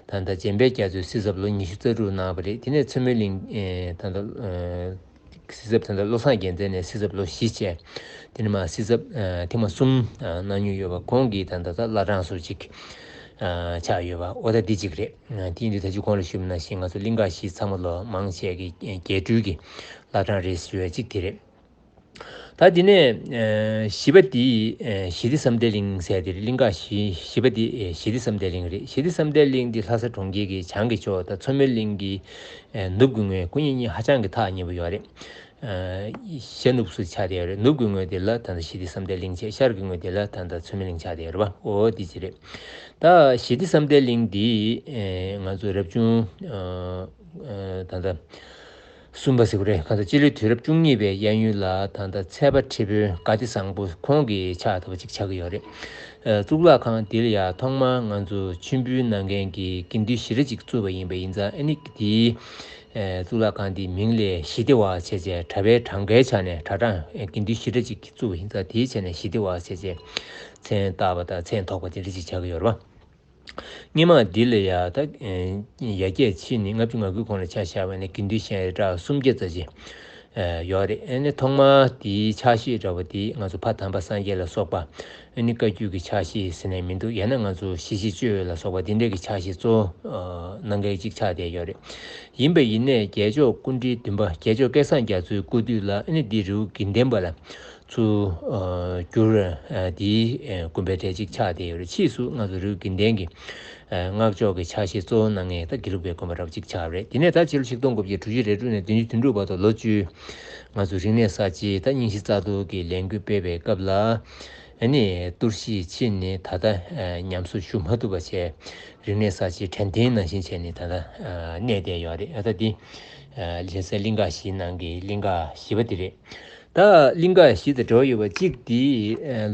ད་ལྟ་བྱམས་པའི་རྒྱ་མཚོས་སྲིད་ཚབ་ལོ་ཉི་ཤུ་རྩ་དྲུག་གནང་བ་རེད། དེ་ནས་ཚེ་སྨོན་གླིང་ཨེ། ད་ལྟ་ཨེ། སྲིད་ཚབ་ད་ལྟ་བློ་བཟང་རྒྱལ་མཚན་ནས་སྲིད་ཚབ་ལོ་བཞི་བྱས། དེ་ནས་མར་སྲིད་ཚབ་ཨ། ཐེངས་མ་གསུམ་ཨ། གནང་མྱོང་ཡོད་པ། ཁོང་གིས་ད་ལྟ་ད་བླ་བྲང་ཟུར་གཅིག་ཨ། ཆགས་ཡོད་པ། འོ་ད་འདི་གཅིག་རེད། ཨ། དེ་ཡིན་དུས་ད་ཅི་གོང་ལ་ཞུས་པ་ནང་བཞིན་ང་ཚོ་གླིང་ག་བཞི་ཚང་མ་ལོ་མང་ཆེ་གི་ཨ། རྒྱས་སྤྲོས་ཀྱི་བླ་བྲང་རེད་ཞུ་བ་གཅིག་དེ་རེད། ད་དེ་ནས་ཨ། བཞི་པ་དེ་ཨ། ཞི་བདེ་བསམ་གཏན་གླིང་ཟེར་དེ་རེད། གླིང་ག་བཞི་བཞི་པ་དེ་ཨ། ཞི་བདེ་བསམ་གཏན་གླིང་རེད། ཞི་བདེ་བསམ་གཏན་གླིང་འདི་ལྷ་ས་གྲོང་ཁྱེར་གྱི་བྱང་གི་ཕྱོགས་དང་ཚོ་མོན་གླིང་གི་ཨ། ནུབ་ཀྱི་ངོས། ཁོ་གཉིས་གཉིས་ཧ་ཅང་གི་ཐག་ཉེ་པོ་ཡོད་རེད། ཨ། གཞལ་ནུབ་སུ་ཆགས་བསྡད་ཡོད་རེད། ནུབ་ཀྱི་ངོས་དེ་ལ་ད་ལྟ་ཞི་བདེ་བསམ་གཏན་གླིང་བྱས། ཤར་གྱི་ངོས་དེ་ལ་ད་ལྟ་ཚོ་མོན་གླིང་ཆགས་བསྡད་ཡོད་རེད་པ། འོ་དེ་ཅི་རེད། ད་ཞི་བདེ་བསམ་གཏན་གླིང་འདི་ཨེ། ང་ཚོ་རབ་བྱུང་ཨ། ཨ། ད་ལྟ་གསུམ་པ་ཟེར་དགོས་རེད། གང་ལྟར་སྤྱི་ལོའི་དུས་རབས་བཅུ་གཉིས་པའི་གཡས་གཡོན་ལ་ད་ལྟ་ཚལ་པ་ཁྲི་དཔོན་དགའ་བདེ་བཟང་པོ་ཁོང་གིས་ཕྱག་བཏབ་པ་ཅིག་ཆགས་ཀྱི་ཡོད་རེད། ཨ། གཙུག་ལག་ཁང་འདི་ལ་ཡ་ཐོག་མར་ང་ཚོ་མཆོད་འབུལ་གནང་མཁན་གྱི་དགེ་འདུན་ཞེ་དྲག་ཅིག་བཙུགས་པ་ཡིན་པ་ཡིན་ཙང་། ཨ་ནི་དེའི་ གཙུག་ལག་ཁང་འདིའི་མིང་ལ་ཞི་བདེ་བ་བྱས་བྱས་གྲྭ་པའི་གྲངས་ཀའི་ཆ་ནས་གྲྭ་གྲངས་དགེ་འདུན་ཞི་གྲྭ་གཅིག་བཙུགས་པ་ཡིན་ཙང་དེའི་ཆ་ནས་ཞི་བདེ་བ་བྱས་བྱས་མཚན་བཏགས་པ་དང་མཚན་ཐོགས་པ་དེ་འདྲ་ཅིག་ཆགས་ཀྱི་ཡོད་རེད་བ། སྔོན་མ་འདི་ལ་ཡ་ད་ཡར་རྒྱས་ཕྱིན་ནས་ལྔ་བཅུ་ང་དགུའི་གོང་ལ་ཆ་བཞག་པ་ཡིན་ན་དགེ་འདུན་གཞན་གྲྭ་སུམ་བརྒྱ་ཙམ་ཅིག་ཡོད་རེད། ཨ་ནི་ཐོག་མར་དེའི་ཕྱག་བཞེས་འདྲ་བོ་དེ་ང་ཚོ་ཕ་དམ་པ་སངས་རྒྱས་ལ་སོགས་པ། ཨ་ནི་བཀའ་བརྒྱུད་ཀྱི་ཕྱག་བཞེས་ཟེར་ནས་མི་འདུག་ཡང་ན་ང་ཚོ་ཞི་བྱེད་གཅོད་ཡོན་ལ་སོགས་པ་འདི་འདྲའི་གི་ཕྱག་བཞེས་གཙོ་བོ་གནང་མཁན་གཅིག་ཆགས་བསྡད་ཡོད་རེད། ཡིན་པ་ཡིན་ནའི་རྒྱལ་མཆོག་སྐུ་ཕྲེང་བདུན་པ་རྒྱལ་མཆོག་སྐལ་བཟང་རྒྱ་མཚོའི་སྐུ་དུས་ལ་ཨ་ནི་འདི་རི་བོ་དགེ་ལྡན་པ་ལ་ཚུར་བསྒྱུར་འདིའི་དགོན་པའི་གྲས་གཅིག་ཆགས་བསྡད་ཡོད་རེད། ཕྱིས་སུ་ང་ཚོ་རི་བོ་དགེ་ལྡན་གྱི་སྔགས་ཕྱོགས་ཀྱི་ཕྱག་བཞེས་གཙོ་བོ་གནང་མཁན་ད་དགེ་ལུགས་པའི་དགོན་པ་རབ་གཅིག་ཆགས་རེད། དེ་ནས་ད་ཕྱི་ལོ་ཆིག་སྟོང་དགུ་བརྒྱ་དྲུག་ཅུ་རེ་དྲུག་ནས་བདུན་ཅུ་དོན་དྲུག་བར་དུ་ལོ་བཅུ་ང་ཚོ་རིག་གནས་གསར་བརྗེ་ད་རྙིང་ཞེན་རྩ་གཏོར་གྱི་ལས་འགུལ་སྤེལ་བའི་སྐབས་ལ། ཨ་ནི་གཏོར་བཤིག་ཕྱིན་ནས་ད་ལྟ་ཉམས་གསོ་ཞུ་མ་ཐུབ་པ་བྱས། རིག་གནས་གསར་བརྗེའི་དྲན་རྟེན་ནང་བཞིན་བྱས་ནས་ད་ལྟ་གནས་བསྡད་ཡོད་རེད། ཨ་ད་འདི་ལྷ་སའི་གླིང་ག་བཞིའི་ནང་གི་གླིང་ག་བཞི་པ་དེ་རེད། ད་གླིང་ག་བཞི་དང་འབྲེལ་བ་ཡོད་པ་གཅིག་དེ་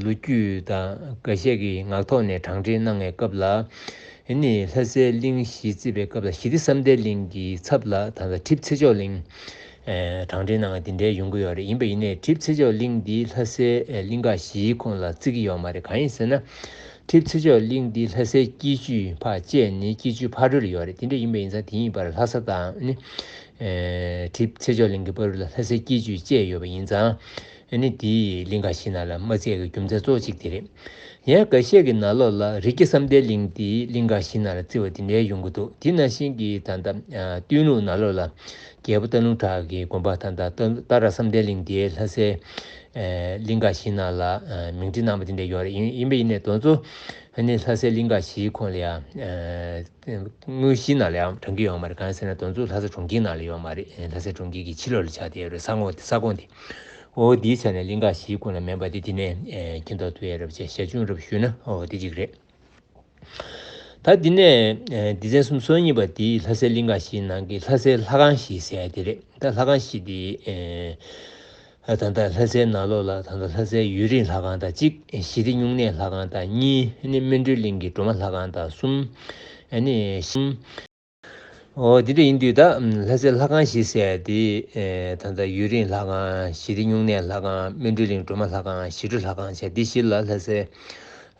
ལོ་རྒྱུས་དང་འགའ་ཤས་ཀྱིས་ངག་ཐོག་ནས་དྲང་འདྲེན་གནང་བའི་སྐབས་ལ། ཨ་ནི་ལྷ་སའི་གླིང་བཞི་བརྩིས་པའི་སྐབས་ལ་ཞི་བདེ་བསམ་གཏན་གླིང་གི་ཚབ་ལ་ད་ལྟ་གྲིབ་ཚེ་མཆོག་གླིང་། ཨེ་དྲང་འདྲེན་གནང་བ་འདི་འདྲའི་ཡོང་གི་ཡོད་རེད། ཡིན་པ་ཡིན་ནའི་གྲིབ་ཚེ་མཆོག་གླིང་འདི་ལྷ་སའི་ཨེ་གླིང་ག་བཞིའི་ཁོངས་ལ་བརྩི་གི་ཡོད་མ་རེད། གང་ཡིན་ཟེར་ན། གྲིབ་ཚེ་མཆོག་གླིང་འདི་ལྷ་སའི་སྐྱིད་ཆུས་ཕར་བཅད་ནས་སྐྱིད་ཆུས་ཕ་རོལ་ཡོད་རེད། དེ་འདྲ་ཡིན་པ་ཡིན་ཙང་དེ་ཡིན་པར་ལྷ་ས་དང་ནི་ཨེ་གྲིབ་ཚེ་མཆོག་གླིང་གི་བར་ལ་ལྷ་སའི་སྐྱིད་ཆུས་བཅད་ཡོད་པ་ཡིན་ཙང་། ཨ་ནི་དེའི་གླིང་ག་བཞི་ནང་ལ་མ་བརྩིས་ཀྱི་རྒྱུ་མཚན་གཙོ་བོ་གཅིག་དེ་རེད། ཡང་འགའ་ཤས་ཀྱི་ནང་ལོགས་ལ་རི་སྐྱེས་བསམ་གཏན་གླིང་དེའི་གླིང་ག་བཞི་ནང་ལ་བརྩི་བ་དེ་འདྲའི་ཡོང་གི་འདུག་དེ་ནང་བཞིན་གྱི་ད་ལྟ་སྟོད་ལུང་ནང་ལོགས་ལ་རྒྱལ་པོ་སྟག་ལུང་བྲག་གི་དགོན་པ་ད་ལྟ་ཏ་ར་བསམ་གཏན་གླིང་དེའི་ལྷ་སའི་གླིང་ག་བཞི་ནང་ལ་མིང་འབྲི་གནང་བ་དེ་འདྲ་ཡོད་རེད། ཡིན་ཡིན་པ་ཡིན་ནའི་དེ་ཚོ་ཨ་ནི་ལྷ་སའི་གླིང་ག་བཞིའི་ཁོངས་ལ་ཡང་དངོས་གཞིའི་ནང་ལ་ཡང་བགྲང་གི་ཡོད་མ་རེད། གང་ཡིན་ཟེར་ན་དེ་ཚོ་ལྷ་ས་གྲོང་ཁྱེར་ནང་ལ་ཡོད་མ་རེད། ལྷ་སའི་གྲོང་ཁྱེར་གྱི་ཕྱི་ལོགས་ལ་ཆགས་བསྡད་ཡོད་རེད། ས་ངོས་དེ་ས་ཁོངས་དེ། འོ་དེའི་ཆ་ནས་གླིང་ག་བཞིའི་ཁོངས་ལ་མེད་པ་དེ་དེ་ནས་ཨེ་མཁྱེན་རྟོགས་ཐུབ་ཡ་རེད་བྱས་ཞལ་ཆུང་རབ་ཞུས་ན་འོ་དེ་གཅིག་རེད། ད་དེ་ནས་ཨེ་སྡེ་ཚན་སུམ་ཅུ་སོ་གཉིས་པ་དེ་ལྷ་སའི་གླིང་ག་བཞིའི་ནང་གི་ལྷ་སའི་ལྷ་ཁང་བཞི་ཟེར་ཡ་དེ་རེད། ད་ལྷ་ཁང་བཞི་དེ་ཨེ་ད་ལྟ་ལྷ་སའི་ནང་ལོགས་ལ་ད་ལྟ་ལྷ་སའི་ཡུན་རིང་ལྷ་ཁང་དང་གཅིག་ཞི་བདེ་སྨྱུང་གནས་ལྷ་ཁང་དང་གཉིས་ཨ་ནི་སྨིན་གྲོལ་གླིང་གི་སྒྲོལ་མ་ལྷ་ཁང་དང་གསུམ་ཨ་ནི་གསུམ། འོ་དེ་འདྲ་ཡིན་དུས་ད་ལྷ་སའི་ལྷ་ཁང་བཞི་ཟེར་ཡ་དེ་ཨེ་ད་ལྟ་ཡུན་རིང་ལྷ་ཁང་ཞི་བདེ་སྨྱུང་གནས་ལྷ་ཁང་སྨིན་གྲོལ་གླིང་སྒྲོལ་མ་ལྷ་ཁང་ཞི་ཁྲོ་ལྷ་ཁང་བྱས་འདི་བཞི་ལ་ལྷ་སའི་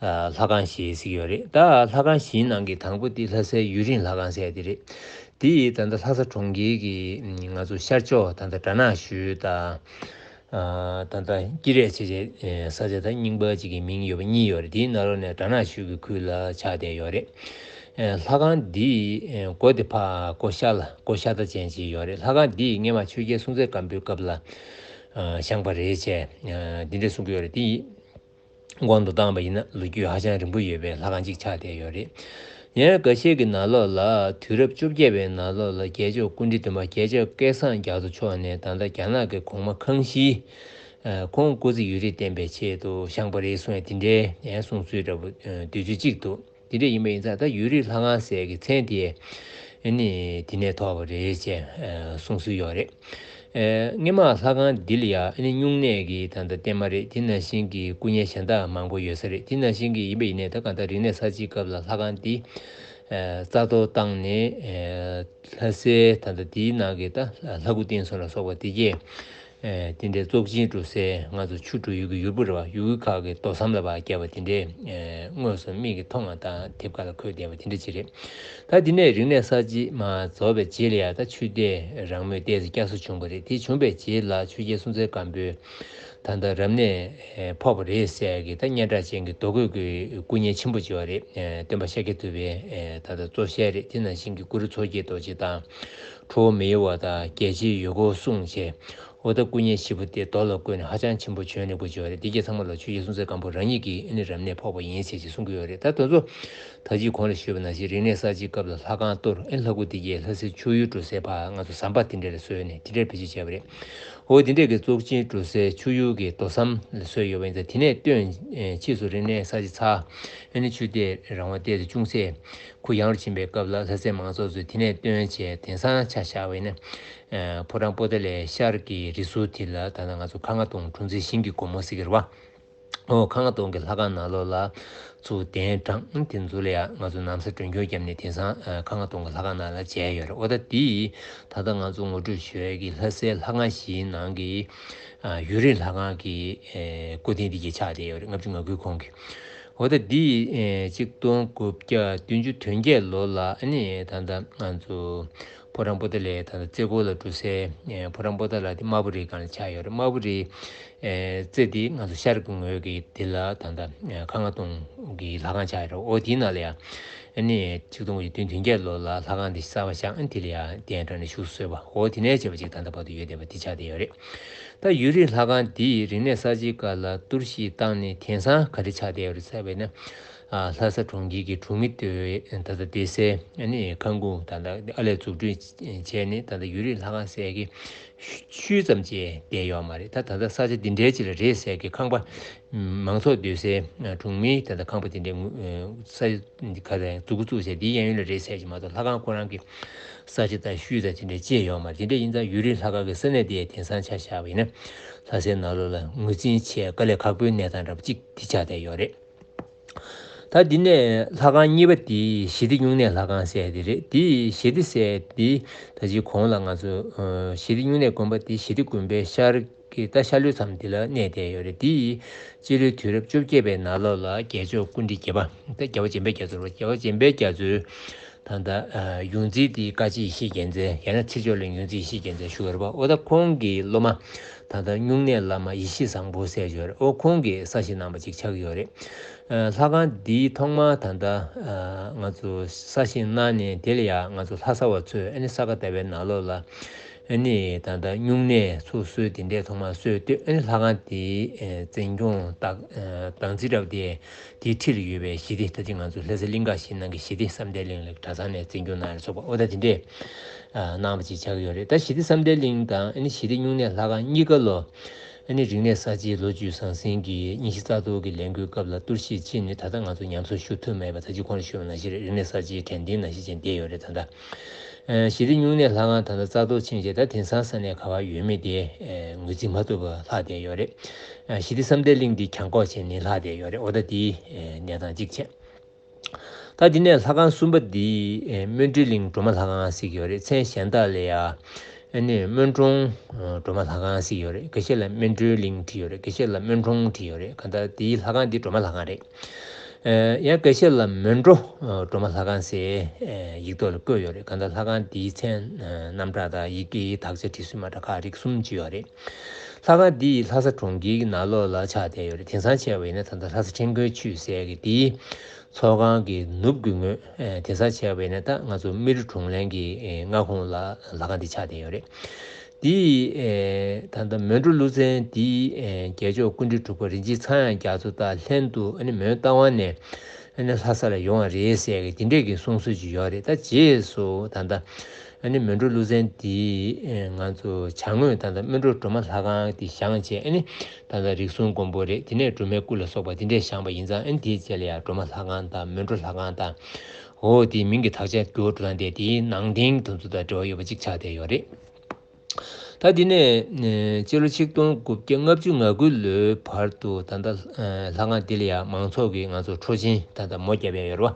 ཨ་ལྷ་ཁང་བཞི་ཟེར་གྱི་ཡོད་རེད། ད་ལྷ་ཁང་བཞིའི་ནང་གི་དང་པོ་དེ་ལྷ་སའི་ཡུན་རིང་ལྷ་ཁང་ཟེར་ཡ་དེ་རེད། དེ་ཡིས་ད་ལྟ་ལྷ་ས་གྲོང་ཁྱེར་གྱི་ང་ཚོ་ཤར་ཕྱོགས་ད་ལྟ་གྲ་ནང་ཞོལ་དང་། ད་ལྟ་སྐྱིད་རེད་བྱས་བྱས་ས་ཆ་ད་རྙིང་པ་ཅིག་གི་མིང་ཡོད་པ་གཉིས་ཡོད་རེད། དེའི་ནང་ལོགས་ནས་གྲ་ནང་ཞོལ་གྱི་ཁུལ་ལ་ཆགས་བསྡད་ཡོད་རེད། ལྷ་ཁང་འདིའི་སྒོ་དེ་ཕར་སྒོ་ཤར་ལ་སྒོ་ཤར་མཐའ་ཅན་ཅིག་ཡོད་རེད། ལྷ་ཁང་འདིས་སྔོན་མ་ཆོས་རྒྱལ་སྲོང་བཙན་སྒམ་པོའི་སྐབས་ལ་བཞེངས་པ་རེད་བྱས་འདི་འདྲས་གསུང་གི་ཡོད་རེད། དེ་ཡིས་དབང་དུ་བཏང་བ་ཡིན་ན་ལོ་རྒྱུས་ཧ་ཅང་རིང་པོ་ཡོད་པའི་ལྷ་ཁང་ཅིག་ཆགས་བསྡད་ཡོད་རེད། ཡང་འགའ་ཤས་ཀྱི་ནང་ལོགས་ལ་དུས་རབས་བཅོ་བརྒྱད་པའི་ནང་ལོགས་ལ་རྒྱལ་མཆོག་སྐུ་ཕྲེང་བདུན་པ་རྒྱལ་མཆོག་སྐལ་བཟང་རྒྱ་མཚོ་མཆོག་ནས་ད་ལྟ་རྒྱ་ནག་གི་གོང་མ་ཁང་ཤིའི་ཁོང་སྐུ་ཚེ་ཡུན་རིང་བརྟན་པའི་ཆེད་དུ་བཞེངས་པ་རེད་གསུངས་ཡ་དེ་འདྲའི་ཡང་གསུང་ཚུལ་འདྲ་པོ་དུས་ཚོད་གཅིག་འདུག་དེ་འདྲ་ཡིན་པ་ཡིན་ཙང་ད་ཡུན་རིང་ལྷ་ཁང་ཟེར་གྱི་མཚན་དེ་ཨ་ནི་དེ་ནས་ཐོགས་པ་རེད་ཅེས་གསུང་སྲོལ་ཡོད་རེད། སྔོན་མ་ལྷ་ཁང་འདི་ལ་ཡང་ཨ་ནི་སྨྱུང་གནས་ཀྱི་ད་ལྟ་རྟེན་མ་རེད། དེ་ནང་བཞིན་གྱི་སྐུ་བརྙན་གཞན་དག་མང་པོ་ཡོད་ས་རེད། དེ་ནང་བཞིན་གྱི་ཡིན་པ་ཡིན་ནའི་ད་གང་ལྟར་རིག་གནས་གསར་བརྗེའི་སྐབས་ལ་ལྷ་ཁང་འདི་རྩ་གཏོར་བཏང་ནས་ལྷ་སའི་ད་ལྟ་དེའི་ནང་གི་ད་ལྷ་སྐུ་རྟེན་གསུམ་ལ་སོགས་པ་དེ་གས། ཨེ་དེ་འདྲའི་བཙོག་ཅིང་འགྲོ་སའི་ང་ཚོ་ཆུ་འགྲོ་ཡུལ་གྱི་ཡུར་བུ་རེད་བ། ཡུལ་ཁག་གི་རྡོ་ཟམ་ལ་བ་བརྒྱབ་པ་དེ་འདྲའི་ཨེ་དངོས་སུ་མིག་གིས་མཐོང་བ་དང་དེབ་ཁ་ལ་འཁོད་བསྡད་པ་དེ་འདྲ་ཅིག་རེད། ད་དེ་ནས་རིག་གནས་གསར་བརྗེ་མར་རྫོགས་པའི་རྗེས་ལ་ཡང་ད་ཆོས་དད་རང་མོས་ཏོག་ཙམ་བསྐྱར་གསོ་བྱུང་བ་རེད། དེ་བྱུང་བའི་རྗེས་ལ་ཆོས་རྒྱལ་སྲོང་བཙན་སྒམ་པོས་ད་ལྟ་རབ་གནས་ཕོག་པ་རེད་ཟེར་གི་ད་སྙན་གྲགས་ཅན་གྱི་རྡོ་བརྐོས་ཀྱི་སྐུ་བརྙན་ཆེན་པོ་ཅིག་ཡོད་རེད། ཨེ་སྟོན་པ་ཤཱཀྱ་ཐུབ་པའི་ཨེ་ད་ལྟ་གཙོ་ཤས་རེད། དེ་ནང་བཞིན་གྱི་གུ་རུ་མཚོ་སྐྱེས་རྡོ་རྗེ་དང་། ཁྲོ་བོ་མི་གཡོ་བ་དང་རྒྱལ་ཆེན་ཡོལ་གོ་གསུངས་བྱས། འོ་ད་སྐུ་བརྙན་བཞི་པོ་དེ་རྡོ་ལ་བརྐོས་ནས་ཧ་ཅང་ཆེན་པོ་བྱོན་ནས་དགོས་ཀྱི་ཡོད་རེད། དེ་གྱད་ཚང་མ་ལ་ཆོས་རྒྱལ་སྲོང་བཙན་སྒམ་པོ་རང་ཉིད་ཀྱིས་ཨ་ནི་རབ་གནས་ཕོག་པ་ཡིན་ཟེར་ཅིག་གསུང་གི་ཡོད་རེད། ད་དེ་ཚོ་ད་ཅི་གོང་ལ་ཞུས་པ་ནང་བཞིན་རིག་གནས་གསར་བརྗེའི་སྐབས་ལ་ལྷ་ཁང་གཏོར་ཨ་ནི་ལྷ་སྐུ་དེ་གྱད་ལྷ་སའི་མཆོད་ཡུལ་འགྲོ་སའི་ཕར་ང་ཚོ་ཟམ་པ་དེ་འདྲ་ལ་བཟོས་ནས་དེ་འདྲའི་བེད་སྤྱོད་བྱས་པ་རེད། འོ་དེ་འདྲས་ཀྱི་བཙོག་ཅིང་འགྲོ་སའི་མཆོད་ཡུལ་གྱི་རྡོ་ཟམ་ལ་བཟོས་ཡོད་པ་ཡིན་ཙང་དེ་ནས་བཏོན་ཕྱིས་སུ་རིག་གནས་གསར་བརྗེ་ཚར་ཨ་ནི་ཆོས་དད་རང་དབང་ཏོག་ཙམ་ཅུང་ཟད་ཁུ་ཡངས་རུ་ཕྱིན་པའི་སྐབས་ལ་ལྷ་སའི་མང་ཚོགས་ཚོས་དེ་ནས་བཏོན་བྱས་དེང་སང་ཆ་བཞག་པ་ཡིན་ན། ཕོ་བྲང་པོ་ཏཱ་ལའི་ཤར་གྱི་རི་ཟུར་དེ་ལ་ད་ལྟ་ང་ཚོ་ཁ་རྔ་གདོང་འབྲུ་མཛེས་ཞིང་གི་སྒོ་མོ་ཟེར་གྱི་རེད་བ། ཨོ་ཁ་རྔ་སྟོང་གི་ལྷ་ཁང་ནང་ལོགས་ལ་ཚུར་གདན་དྲངས། དེ་ཚོ་ལ་ཡང་ང་ཚོ་ན་བཟའ་མགྲོན་སྐྱོར་བརྒྱབ་ནས་དེང་སང་ཨ་ཁ་རྔ་སྟོང་གི་ལྷ་ཁང་ནང་ལ་མཇལ་ཡོད་རེད། ཨོ་ད་འདི་ད་ལྟ་ང་ཚོ་ངོ་སྤྲོད་ཞུ་ཡས་ཀྱི་ལྷ་སའི་ལྷ་ཁང་བཞིའི་ནང་གི་ཨ་ཡུན་རིང་ལྷ་ཁང་གི་ཨེ་སྐུ་རྟེན་འདི་གྱད་ཆགས་བསྡད་ཡོད་རེད། ལྔ་བཅུ་ང་དགུའི་གོང་གི། ཨོ་ད་འདི་ཨེ་ཆིག་སྟོང་དགུ་བརྒྱ་བདུན་ཅུ་དོན་བརྒྱད་ལོ་ལ་ཨ་ནི་ད་ལྟ་ང་ཚོ་ཕོ་བྲང་པོ་ཏཱ་ལའི་ད་ལྟ་རྩེ་སྐོར་ལ་འགྲོ་སའི་ཨེ་ཕོ་བྲང་པོ་ཏཱ་ལ་དེ་དམར་པོ་རིའི་སྒང་ལ་ཆགས་ཡོད་རེད། དམར་པོ་རི་ཨེ་རྩེ་དེ་ང་ཚོ་ཤར་གྱི་ངོས་ཀྱི་དེ་ལ་ད་ལྟ་ཨེ་ཁ་རྔ་སྟོང་གི་ལྷ་ཁང་ཆགས་ཡོད་རེད། ཨོ་དེའི་ནང་ལ་ཡང་ཨ་ནི་ཆིག་སྟོང་དགུ་བརྒྱ་བདུན་ཅུ་དོན་བརྒྱད་ལོ་ལ་ལྷ་ཁང་དེ་གསར་པ་བཞེངས། ཨ་ནི་དེ་ལ་ཡང་གདན་དྲངས་ནས་བཞུགས་གསོལ་བ། ཨོ་དེ་ནས་བྱས་པ་ཅིག་ད་ལྟ་བར་དུ་ཡོད་བསྡད་པ་དེ་ཆགས་བསྡད་ཡོད་རེད། ད་ཡུན་རིང་ལྷ་ཁང་འདིས་རིག་གནས་གསར་བརྗེའི་སྐབས་ལ་གཏོར་བཤིག་བཏང་ནས་དེང་སང་ག་རེ་ཆགས་བསྡད་ཡོད་རེད་ཟེར་བས་ན། ཨ་ལྷ་ས་གྲོང་ཁྱེར་གྱི་གྲོང་མི་དེ་ད་ལྟ་བསྡད་སའི་ཨ་ནི་ཁང་ཁུངས་ད་ལྟ་ཨ་ལས་འཛུགས་སྐྲུན་བྱས་ནས་ད་ལྟ་ཡུན་རིང་ལྷ་ཁང་ཟེར་གྱི་ཤུལ་ཙམ་ཅིག་བསྡད་ཡོད་མ་རེད། ད་ད་ལྟ་ས་ཆ་འདི་འདྲའི་ཅིག་ལ་རེད་ཟེར་གྱི་ཁང་པ་མང་ཚོགས་སྡོད་སའི་གྲོང་མིའི་ད་ལྟ་ཁང་པ་དེ་འདྲའི་ས་ག་རེ་འཛུགས་འགོ་བཙུགས་བྱས་འདིའི་གཡས་གཡོན་ལ་རེད་ཟེར་གྱི་མ་གཏོགས་ལྷ་ཁང་ཁོ་རང་གི་ས་ཆ་དང་ཤུལ་དང་དེ་འདྲ་ཅིག་ཡོད་མ་རེད། དེ་འདྲ་ཡིན་ཙང་ཡུན་རིང་ལྷ་ཁང་གི་ས་གནས་དེ་དེང་སང་ཆ་བཞག་པ་ཡིན་ན་ལྷ་སའི་ནང་ལོགས་ལ་ངོས་འཛིན་བྱེད་དཀའ་ལས་ཁག་པོའི་གནས་སྟངས་འདྲ་པོ་ཅིག་དེ་ཆགས་བསྡད་ཡོད་རེད། ད་འདི་ནས་ལྷ་ཁང་གཉིས་པ་དེ་ཞི་བདེ་སྨྱུང་གནས་ལྷ་ཁང་ཟེར་དེ་རེད། དེ་ཞི་བདེ་ཟེར་དེ་ད་ཅིག་གོང་ལ་ང་ཚོ་ཨ་ཞི་བདེ་སྨྱུང་གནས་དགོན་པ་དེ་ཞི་བདེ་དགོན་པའི་ཤར་གྱི་ད་ཤར་ལྷོའི་མཚམས་དེ་ལ་གནས་བསྡད་ཡོད་རེད། དེ་སྤྱི་ལོའི་དུས་རབས་བཅོ་བརྒྱད་པའི་ནང་ལོགས་ལ་རྒྱལ་མཆོག་སྐུ་ཕྲེང་བརྒྱད་པ་ད་རྒྱལ་བ་འཇམ་དཔལ་རྒྱ་མཚོ་རེད། རྒྱལ་བ་འཇམ་དཔལ་རྒྱ་མཚོའི་ད་ལྟ་ཡོངས་འཛིན་དེ་བཀའ་སྤྱི་ཡེ་ཤེས་རྒྱལ་མཚན། ཡང་ན་ཁྲི་ཕྱོགས་ལ་ཡོངས་འཛིན་ཡེ་ཤེས་རྒྱལ་མཚན་ཞུ་བ་རེད་པ། ཨོ་ད་ཁོང་གི་སློབ་མ་ད་ལྟ་སྨྱུང་གནས་བླ་མ་ཡེ་ཤེས་བཟང་པོ་ཟེར་ཞུ་བ་རེད། ཨོ་ཁོང་གིས་གསར་བཞེངས་གནང་པ་ཅིག་ཆགས་ཀྱི་ཡོད་རེད། ལྷ་ཁང་འདིའི་ཐོག་མར་ད་ལྟ་ང་ཚོ་གསར་བཞེངས་གནང་ནས་དེ་ལ་ཡང་ང་ཚོ་ལྷ་ས་བ་ཚོས་ཨ་ནི་ས་ག་ཟླ་བའི་ནང་ལོགས་ལ་ཨ་ནི་ད་ལྟ་སྨྱུང་གནས་ཚུགས་སྲོལ་དེ་འདྲས་ཐོག་མར་སྲོལ་བཏོད། ཨ་ནི་ལྷ་ཁང་དེའི་ཨེ་འཛིན་སྐྱོང་བདག་ཨེ་བདག་འཛིན་འདྲ་བ་དེ་དེའི་འཁྲིས་ལ་ཡོད་པའི་ཞི་བདེ་ད་ཅི་ང་ཚོ་ལྷ་ས་གླིང་ག་ཞིག་ནང་གི་ཞི་བདེ་བསམ་གཏན་གླིང་ལ་གྲྭ་ཚང་ནས་འཛིན་སྐྱོང་གནང་ཡ་ལ་སོགས་པ་ཨོ་ད་དེ་འདྲས་ཨ་གནང་བ་ཅིག་ཆགས་ཀྱི་ཡོད་རེད། ད་ཞི་བདེ་བསམ་གཏན་གླིང་དང་ཨ་ནི་ཞི་བདེ་སྨྱུང་གནས་ལྷ་ཁང་གཉིས་ཀ་ལོ་ཨ་ནི་རིག་གནས་གསར་བརྗེའི་ལོ་རྒྱུས་ཟང་ཟིང་གི་རྙིང་ཞེན་རྩ་གཏོར་གྱི་ལས་འགུལ་སྐབས་ལ་གཏོར་བཤིག་ཕྱིན་ནས་ད་ལྟ་ང་ཚོ་ཉམས་གསོ་ཞུ་ཐུབ་མེད་པ་ད་ཅི་གོང་ལ་ཞུས་པ་ནང་བཞིན་རེད། རིག་གནས་གསར་བརྗེའི་དྲན་རྟེན་ནང་བཞིན་བྱས་བསྡད་ཡོད་རེད། ད་ལྟ་ཨ་ཞི་བདེ་སྨྱུང་གནས་ལྷ་ཁང་ད་ལྟ་རྩ་གཏོར་ཕྱིན་རྗེས་ད་དེང་སང་ས་གནས་ག་པར་ཡོད་མེད་དེ་ཨ་ངོས་འཛིན་མ་ཐུབ་པ་ལྷག་བསྡད་ཡོད་རེད། ཨ་ཞི་བདེ་བསམ་གཏན་གླིང་འདི་གྱང་ཁོག་བྱས་ནས་ལྷག་བསྡད་ཡོད་རེད། འོ་ད་འདི་ཨ་གནས་སྟངས་གཅིག་བྱས། ད་འདི་ནས་ལྷ་ཁང་གསུམ་པ་འདི་ཨེ་སྨིན་གྲོལ་གླིང་སྒྲོལ་མ་ལྷ་ཁང་ཟེར་གྱི་ཡོད་རེད། མཚན་གཞན་དག་ལ་ཡ་ཨ་ནི་སྨོན་གྲོང་ཨ་སྒྲོལ་མ་ལྷ་ཁང་ཟེར་གྱི་ཡོད་རེད། འགའ་ཤས་ལ་སྨིན་གྲོལ་གླིང་བྲིས་ཡོད་རེད། འགའ་ཤས་ལ་སྨོན་གྲོང་བྲིས་ཡོད་རེད། གང་ལྟར་འདིའི་ལྷ་ཁང་འདི་སྒྲོལ་མ་ལྷ་ཁང་རེད། ཨེ་ཡང་འགའ་ཤས་ལ་མོན་གྲོ་ཨ་སྒྲོལ་མ་ལྷ་ཁང་ཟེར་ཨེ་ཡིག་ཐོག་ལ་བཀོད་ཡོད་རེད། གང་ལྟར་ལྷ་ཁང་འདིའི་མཚན་ཨ་རྣམ་གྲངས་དང་ཡི་གེའི་དག་ཆ་བྲིས་ཚུལ་མ་འདྲ་ཁག་རིགས་གསུམ་ཅིག་ཡོད་རེད། ལྷ་ཁང་འདི་ལྷ་ས་གྲོང་ཁྱེར་གྱི་ནང་ལོགས་ལ་ཆགས་བསྡད་ཡོད་རེད། དེང་སང་བྱས་པ་ཡིན་ན་ད་ལྟ་ལྷ་ས་ཁྲེང་ཀོན་ཆུས་ཟེར་གྱི་དེའི་ཚོགས་ཁང་གི་ནུབ་ཀྱི་ངོས། ཨེ་དེང་སང་བྱས་པ་ཡིན་ན་ད་ང་ཚོ་མི་རི་གྲོང་ལྷན་གྱི་ཨེ་མངའ་ཁོངས་ལ་ལྷ་ཁང་འདི་ཆགས་བསྡད་ཡོད་རེད། དེའི་ཨེ་ད་ལྟ་མོན་གྲོ་ཀླུ་བཙན་འདིའི་ཨེ་རྒྱལ་མཆོག་སྐུ་ཕྲེང་དྲུག་པ་རིན་ཆེན་ཚངས་དབྱངས་རྒྱ་མཚོ་དང་ལྷན་དུ་ཨ་ནི་མོན་རྟ་དབང་ནས་ཨ་ནི་ལྷ་ས་ལ་ཡོང་བ་རེད་ཟེར་གྱི་དེ་འདྲས་ཀྱི་གསུང་སྲོལ་ཅིག་ཡོད་རེད། ད་རྗེས་སུ་ད་ལྟ་ཨ་ནི་མོན་གྲོ་ཀླུ་བཙན་འདི་ཨེ་ང་ཚོ་བྱང་ངོས་ད་ལྟ་སྨིན་གྲོལ་སྒྲོལ་མ་ལྷ་ཁང་འདི་བཞེངས་བྱས། ཨ་ནི་ད་ལྟ་རིགས་གསུམ་མགོན་པོ་རེད། དེ་ནས་སྒྲོལ་མའི་སྐུ་ལ་སོགས་པ་དེ་འདྲས་བཞེངས་པ་ཡིན་ཙང་ཨ་ནི་དེའི་རྗེས་ལ་ཡང་སྒྲོལ་མ་ལྷ་ཁང་དང་སྨིན་གྲོལ་ལྷ་ཁང་དང་འོ་དེའི་མིང་གི་དག་ཆ་འགྱུར་བ་འགྲོ་སྟངས་དེ་དེའི་ནང་དོན་དེ་ཚོ་དང་འབྲེལ་བ་ཡོད་པ་ཅིག་ཆགས་བསྡད་ཡོད་རེད། ད་དེ་ནས་ཨེ་སྤྱི་ལོ་ཆིག་སྟོང་དགུ་བརྒྱ་ལྔ་བཅུ་ང་དགུ་ལོའི་བར་དུ་ད་ལྟ་ཨེ་ལྷ་ཁང་འདི་ལ་ཡང་མང་ཚོགས་ཀྱིས་ང་ཚོ་འཕྲོ་ཆེན་ད་ལྟ་མོ་བརྒྱབ་ཡ་ཡོད་རེད་བ།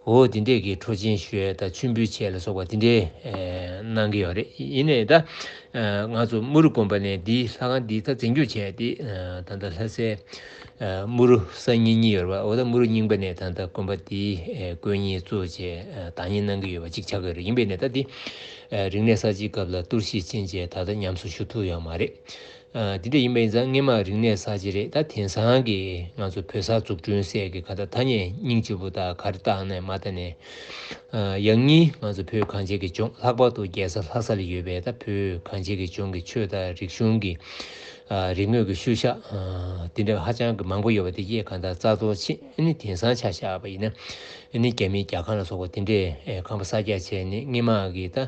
འོ་དེ་འདྲས་ཀྱི་འཕྲོ་ཆེན་ཞུ་ཡས་དང་མཆོད་འབུལ་བྱས་ལ་སོགས་པ་དེ་འདྲས་ཨེ་གནང་གི་ཡོད་རེད། ཡིན་ནའི་ད་ཨེ་ང་ཚོ་དམུ་རུ་དགོན་པ་ནས་འདི་ལྷ་ཁང་འདི་ད་འཛིན་སྐྱོང་བྱས་ཏེ་ཨེ་ད་ལྟ་ལྷ་སའི་ཨེ་དམུ་རུ་ས་གཉིས་གཉིས་ཡོད་རེད་བ། འོ་ད་དམུ་རུ་རྙིང་པ་ནས་ད་ལྟ་དགོན་པ་འདི་ཨེ་དགོན་གཉིས་བཙུགས་བྱས་ཨེ་བདག་གཉེར་གནང་གི་ཡོད་པ་གཅིག་ཆགས་ཀྱི་ཡོད་རེད། ཡིན་པས་ནས་ད་འདི་ཨེ་རིག་གནས་གསར་བརྗེའི་སྐབས་ལ་གཏོར་བཤིག་ཕྱིན་བྱས་ད་ལྟ་ཉམས་གསོ་ཞུ་ཐུབ་ཡོད་མ་རེད། ཨ་དེ་འདྲ་ཡིན་པ་ཡིན་ཙང་སྔོན་མ་རིག་གནས་གསར་བརྗེ་རེད། ད་དེང་སང་གི་ང་ཚོ་བོད་གསར་འཛུགས་སྐྲུན་ཟེར་གི་ག་ད་ཐ་སྙད་སྙིང་རྗེ་པོ་དང་ག་རེ་བཏགས་ནས་མ་བཏགས་ནས་ཨ་ཡང་སྙིང་ང་ཚོ་བོད་གངས་ཅན་གྱི་ལྗོངས། ལྷག་པར་དུ་རྒྱལ་ས་ལྷ་ས་ལ་ཡོད་པའི་ད་བོད་གངས་ཅན་གྱི་ལྗོངས་ཀྱི་ཆོས་དང་རིག་གཞུང་གི་ཨ་རིག་དངོས་ཀྱི་ཤུལ་བཞག་ཨ་དེ་འདྲ་ཧ་ཅང་གི་མང་པོ་ཡོད་པ་དེ་གས་གང་ལྟར་རྩ་གཏོར་བྱེད། ཨ་ནི་དེང་སང་ཆ་བཞག་པ་ཡིན་ན་ཨ་ནི་རྒྱ་མིའི་རྒྱལ་ཁང་ལ་སོགས་པ་དེ་འདྲས་ཨེ་ཁང་པ་གསར་རྒྱག་བྱས་ནས་སྔོན་མ་གི་ད་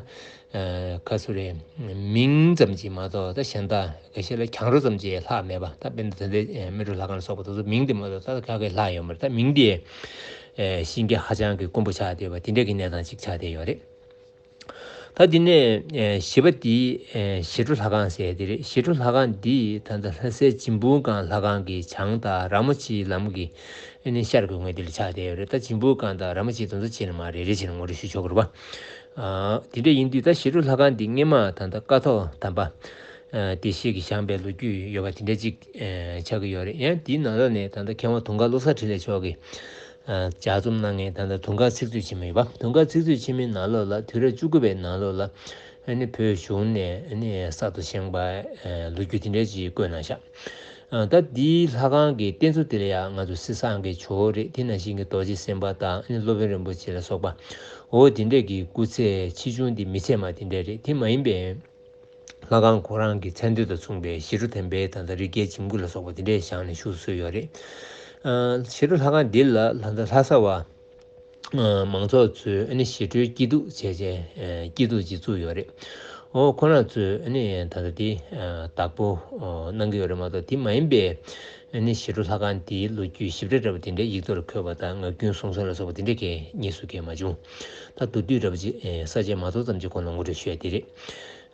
ཨ་ག་ཚོད་རེད། མིང་ཙམ་ཅིག་མ་གཏོགས་ད་གཞན་དག་འགའ་ཤས་ལ་གྱང་རོ་ཙམ་ཅིག་ལྷག་མེད་པ། ད་དཔེར་ན་ད་ལྟའི་སྨིན་གྲོལ་ལྷ་ཁང་ལ་སོགས་པ་དེ་ཚོ་མིང་དེ་མ་གཏོགས་ད་ག་གེ་ལྷག་ཡོད་མ་རེད། ད་མིང་དེ་ཨེ་ཤིང་རྒྱ་ཧ་ཅང་གི་དཀོན་པོ་ཆགས་བསྡད་པ་དེ་འདྲ་གི་གནས་སྟངས་ཅིག་ཆགས་བསྡད་ཡོད་རེད། ད་འདི་ནས་ཨེ་བཞི་པ་འདི་ཨེ་ཞི་ཁྲོ་ལྷ་ཁང་ཟེར་དེ་རེད། ཞི་ཁྲོ་ལྷ་ཁང་འདི་ད་ལྟ་ལྷ་སའི་འཇིམ་ཕུང་སྒང་ལྷ་ཁང་གི་བྱང་དང་ར་མོ་ཆེའི་ལམ་གྱི་ཨ་ནི་ཤར་གྱི་ངོས་འདི་ལ་ཆགས་བསྡད་ཡོད་རེད། ད་འཇིམ་ཕུང་སྒང་དང་ར་མོ་ཆེ་དེ་ཚོ་བྱས་ནས་མར་རེ་རེ་བྱས་ནས་ངོ་སྤྲོད་ཞུ་ཆོག་གི་རེད་པ། ཨ་དེ་འདྲ་ཡིན་དུས་ད་ཞི་ཁྲོ་ལྷ་ཁང་འདི་སྔོན་མ་ད་ལྟ་ཀཿཐོག་དམ་པ་ཨ་བདེ་གཤེགས་ཀྱིས་བཞེངས་པའི་ལོ་རྒྱུས་ཡོད་པ་དེ་འདྲ་ཅིག་ཨ་ཆགས་ཀྱི་ཡོད་རེད། ཡང་དེའི་ནང་ལོགས་ནས་ད་ལྟ་མཁས་དབང་དུང་དཀར་བློ་བཟང་འཕྲིན་ལས་མཆོག་གིས་ཨ་ལྗགས་རྩོམ་གནང་མཁན་ད་ལྟ་དུང་དཀར་ཚིག་མཛོད་ཆེན་མོ་ཡོད་པ། དུང་དཀར་ཚིག་མཛོད་ཆེན་མོའི་ནང་ལོགས་ལ་དུས་རབས་བཅུ་དགུ་པའི་ནང་ལོགས་ལ་ཨ་ནི་བོད་གཞུང་ནས་ཨ་ནི་གསར་དུ་བཞེངས་པ་ཨ་ལོ་རྒྱུས་དེ་འདྲ་ཅིག་བཀོད་གནང་ཤག་ཨ་ད་འདིའི་ལྷ་ཁང་གི་རྟེན་གཙོ་དེ་ལ་ཡང་ང་ཚོ་སྲིད་སངས་རྒྱས་ཇོ་བོ་རེད། དེ་ནང་བཞིན་གྱི་རྡོ་རྗེ་སེམས་དཔའ་དང་ཨ་ནི་སློབ་དཔོན་རིན་པོ་ཆེ་ལ་སོགས་པ། འོ་དེ་འདྲས་ཀྱི་སྐུ་ཚད་ཆེ་ཆུང་དེ་མི་ཚད་མ་དེ་འདྲས་རེད། དེ་མ་ཡིན་པའི་ལྷ་ཁང་ཁོ་རང་གི་མཚན་དོན་དང་མཚུངས་པའི་ཞི་ཁྲོ་དམ་པའི་ད་ལྟ་རི་རྒྱལ་འཇིམ་སྐུ་ལ་སོགས་པ་དེ་འདྲས་བཞེངས་ནས་བཞུགས་སྲོལ་ཡོད་རེད། ཨ་ཞི་ཁྲོ་ལྷ་ཁང་འདི་ལ་ད་ལྟ་ལྷ་ས་བ་ཨ་མང་ཚོགས་ཚོས་ཨ་ནི་ཞི་ཁྲོའི་སྐྱིད་སྡུག་བྱས་བྱས་ཨ་སྐྱིད་སྡུག་ཅིག་བཙུགས་ཡོད་རེད། འོ་ཁོ་རང་ཚོས་ཨ་ནི་ད་ལྟ་དེ་ཨ་བདག་པོ་ཨ་གནང་གི་ཡོད་རེད་མ་གཏོགས། དེ་མ་ཡིན་པའི་ཨ་ནི་ཞི་ཁྲོ་ལྷ་ཁང་དེའི་ལོ་རྒྱུས་ཞིབ་ཕྲ་འདྲ་པོ་དེ་འདྲའི་ཡིག་ཐོག་ལ་འཁོད་པ་དང་ངག་རྒྱུན་གསུང་རྩོམ་ལ་སོགས་པ་དེ་འདྲ་གས་རྙེད་སུ་གས་མ་བྱུང་། ད་མདོར་བསྡུས་འདྲ་པོ་ཅིག་ཨེ་ས་བཅད་མ་གཏོགས་ཙམ་ཅིག་ཁོང་ལ་ངོ་སྤྲོད་ཞུ་ཡ་དེ་རེད།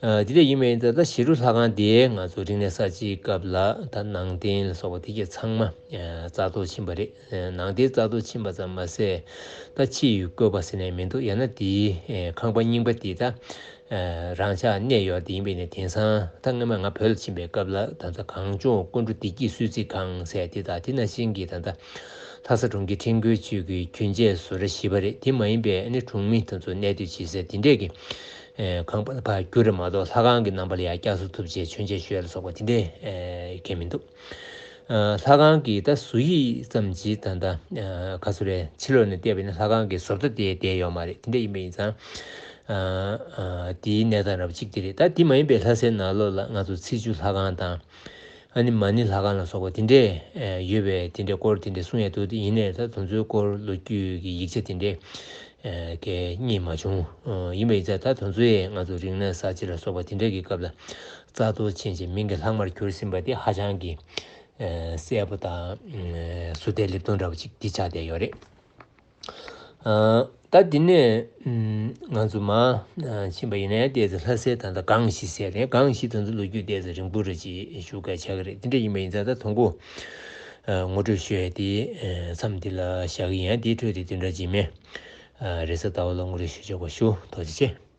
ཨ་དེ་འདྲ་ཡིན་པ་ཡིན་ཙང་ད་ཞི་ཁྲོ་ལྷ་ཁང་དེ་ང་ཚོ་རིག་གནས་གསར་བརྗེའི་སྐབས་ལ་ད་ནང་རྟེན་ལ་སོགས་པ་དེ་གས་ཚང་མ་ཨེ་རྩ་གཏོར་ཕྱིན་པ་རེད། ཨེ་ནང་རྟེན་རྩ་གཏོར་ཕྱིན་པ་ཙམ་མ་ཟད་ད་ཕྱི་ཡི་བཀོད་པ་ཟེར་ནས་མི་འདུག་ཡང་ན་དེའི་ཨེ་ཁང་པ་རྙིང་པ་དེ་ད་ཨ་རང་འཇགས་གནས་ཡོད་དེ་ཡིན་པས་ནས། དེང་སང་ད་སྔོན་མ་ང་བོད་ལ་ཕྱིན་པའི་སྐབས་ལ་ད་ལྟ་གངས་ལྗོངས་སྐུ་འགྲོ་བདེ་སྐྱིད་གསོལ་ཚིགས་ཁང་ཟེར་དེ་དང་། དེ་ནང་བཞིན་གྱི་ད་ལྟ་ལྷ་ས་གྲོང་ཁྱེར་ཁྲིམས་འགལ་ཆུས་ཀྱི་གྱོན་ཆས་བཟོ་གྲྭ་བཞི་པ་རེད། དེ་མ་ཡིན་པའི་ཨ་ནི་གྲོང་མི་དེ་ཚོ་གནས་སྡོད་བྱེད་སའི་དེ་འདྲས་ཀྱི་ཨེ་ཁང་པ་ཕར་བསྒྱུར་རེད་མ་གཏོགས། ལྷ་ཁང་གི་རྣམ་པ་ལ་ཡང་བསྐྱར་གསོ་ཐུབ་ཆེད་མཆོད་མཇལ་ཞུ་ཡ་ལ་སོགས་པ་དེ་འདྲས་ཨེ་གང་ཡང་མི་འདུག་ཨ་ལྷ་ཁང་གི་ད་བཟོ་ཡིག་ཙམ་ཅིག་ད་ལྟ་ཨ་ག་ཚོད་རེད། ཕྱི་ལོགས་ནས་བལྟས་པ་ཡིན་ན་ལྷ་ཁང་གི་བཟོ་ལྟ་དེ་བསྡད་ཡོད་མ་རེད། དེ་འདྲ་ཡིན་པ་ཡིན་ཙང་ཨ་ཨ་དེའི་གནས་སྟངས་འདྲ་པོ་གཅིག་དེ་རེད། ད་དེ་མ་ཡིན་པའི་ལྷ་སའི་ནང་ལོགས་ལ་ང་ཚོ་ཚེས་བཅུ་ལྷ་ཁང་དང་ཨ་ནི་མ་ཎི་ལྷ་ཁང་ལ་སོགས་པ་དེ་འདྲས་ཨ་ཡོད་པའི་དེ་འདྲའི་སྐོར་དེ་འདྲས་གསུང་ཡ་འདུག་དེ་ཡིན་ནའི་ད་དེ་ཚོའི་སྐོར་ལོ་རྒྱུས་ཀྱི་ཡིག་ཆ་དེ་འདྲས་ཨ་གས་རྙེད་མ་བྱུང་། ཨ་ཡིན་པ་ཡིན་ཙང་ད་དེ་ཚོ་ཡས་ང་ཚོ་རིག་གནས་གསར་བརྗེ་ལ་སོགས་པ་དེ་འདྲས་ཀྱི་སྐབས་ལ་རྩ་གཏོར་ཕྱིན་ཅིང་མིང་གི་ལྷག་མར་གྱུར་ཟིན་པ་དེ་ཧ་ཅང་གི་ཨ་གསལ་པོ་དང་ཨ་ཟུར་ལྟའི་ལེབ་མདོང་འདྲ་པོ་ཅིག་འདི་ཆགས་བསྡད་ཡོད་རེད། ཨ་ད་འདི་ནས་ཨམ་ང་ཚོ་མར་ཨ་ཕྱིན་པ་ཡིན་ན་ཡང་ཏོག་ཙམ་ལྷ་སའི་ད་ལྟ་སྒང་བཞི་ཟེར་རེད། སྒང་བཞི་དེ་ཚོ་ལོ་རྒྱུས་ཏོག་ཙམ་རིང་པོ་རེ་ཅིག་ཞུ་ག་བྱ་གི་རེད། དེ་འདྲ་ཡིན་པ་ཡིན་ཙང་ད་དང་པོ་ཨ་ངོ་སྤྲོད་ཞུ་ཡ་དེ་ཨ་མཚམས་འདི་ལ་བཞག་གི་ཡིན། དེའི་འཕྲོས་དེ་དེ་འདྲ་ཅིག་མེད། ཨ་རེས་གཟའ་ཟླ་བ་ལ་ངོ་སྤྲོད་ཞུ་ཆོག་པ་ཞུ། ཐུགས་རྗེ་ཆེ།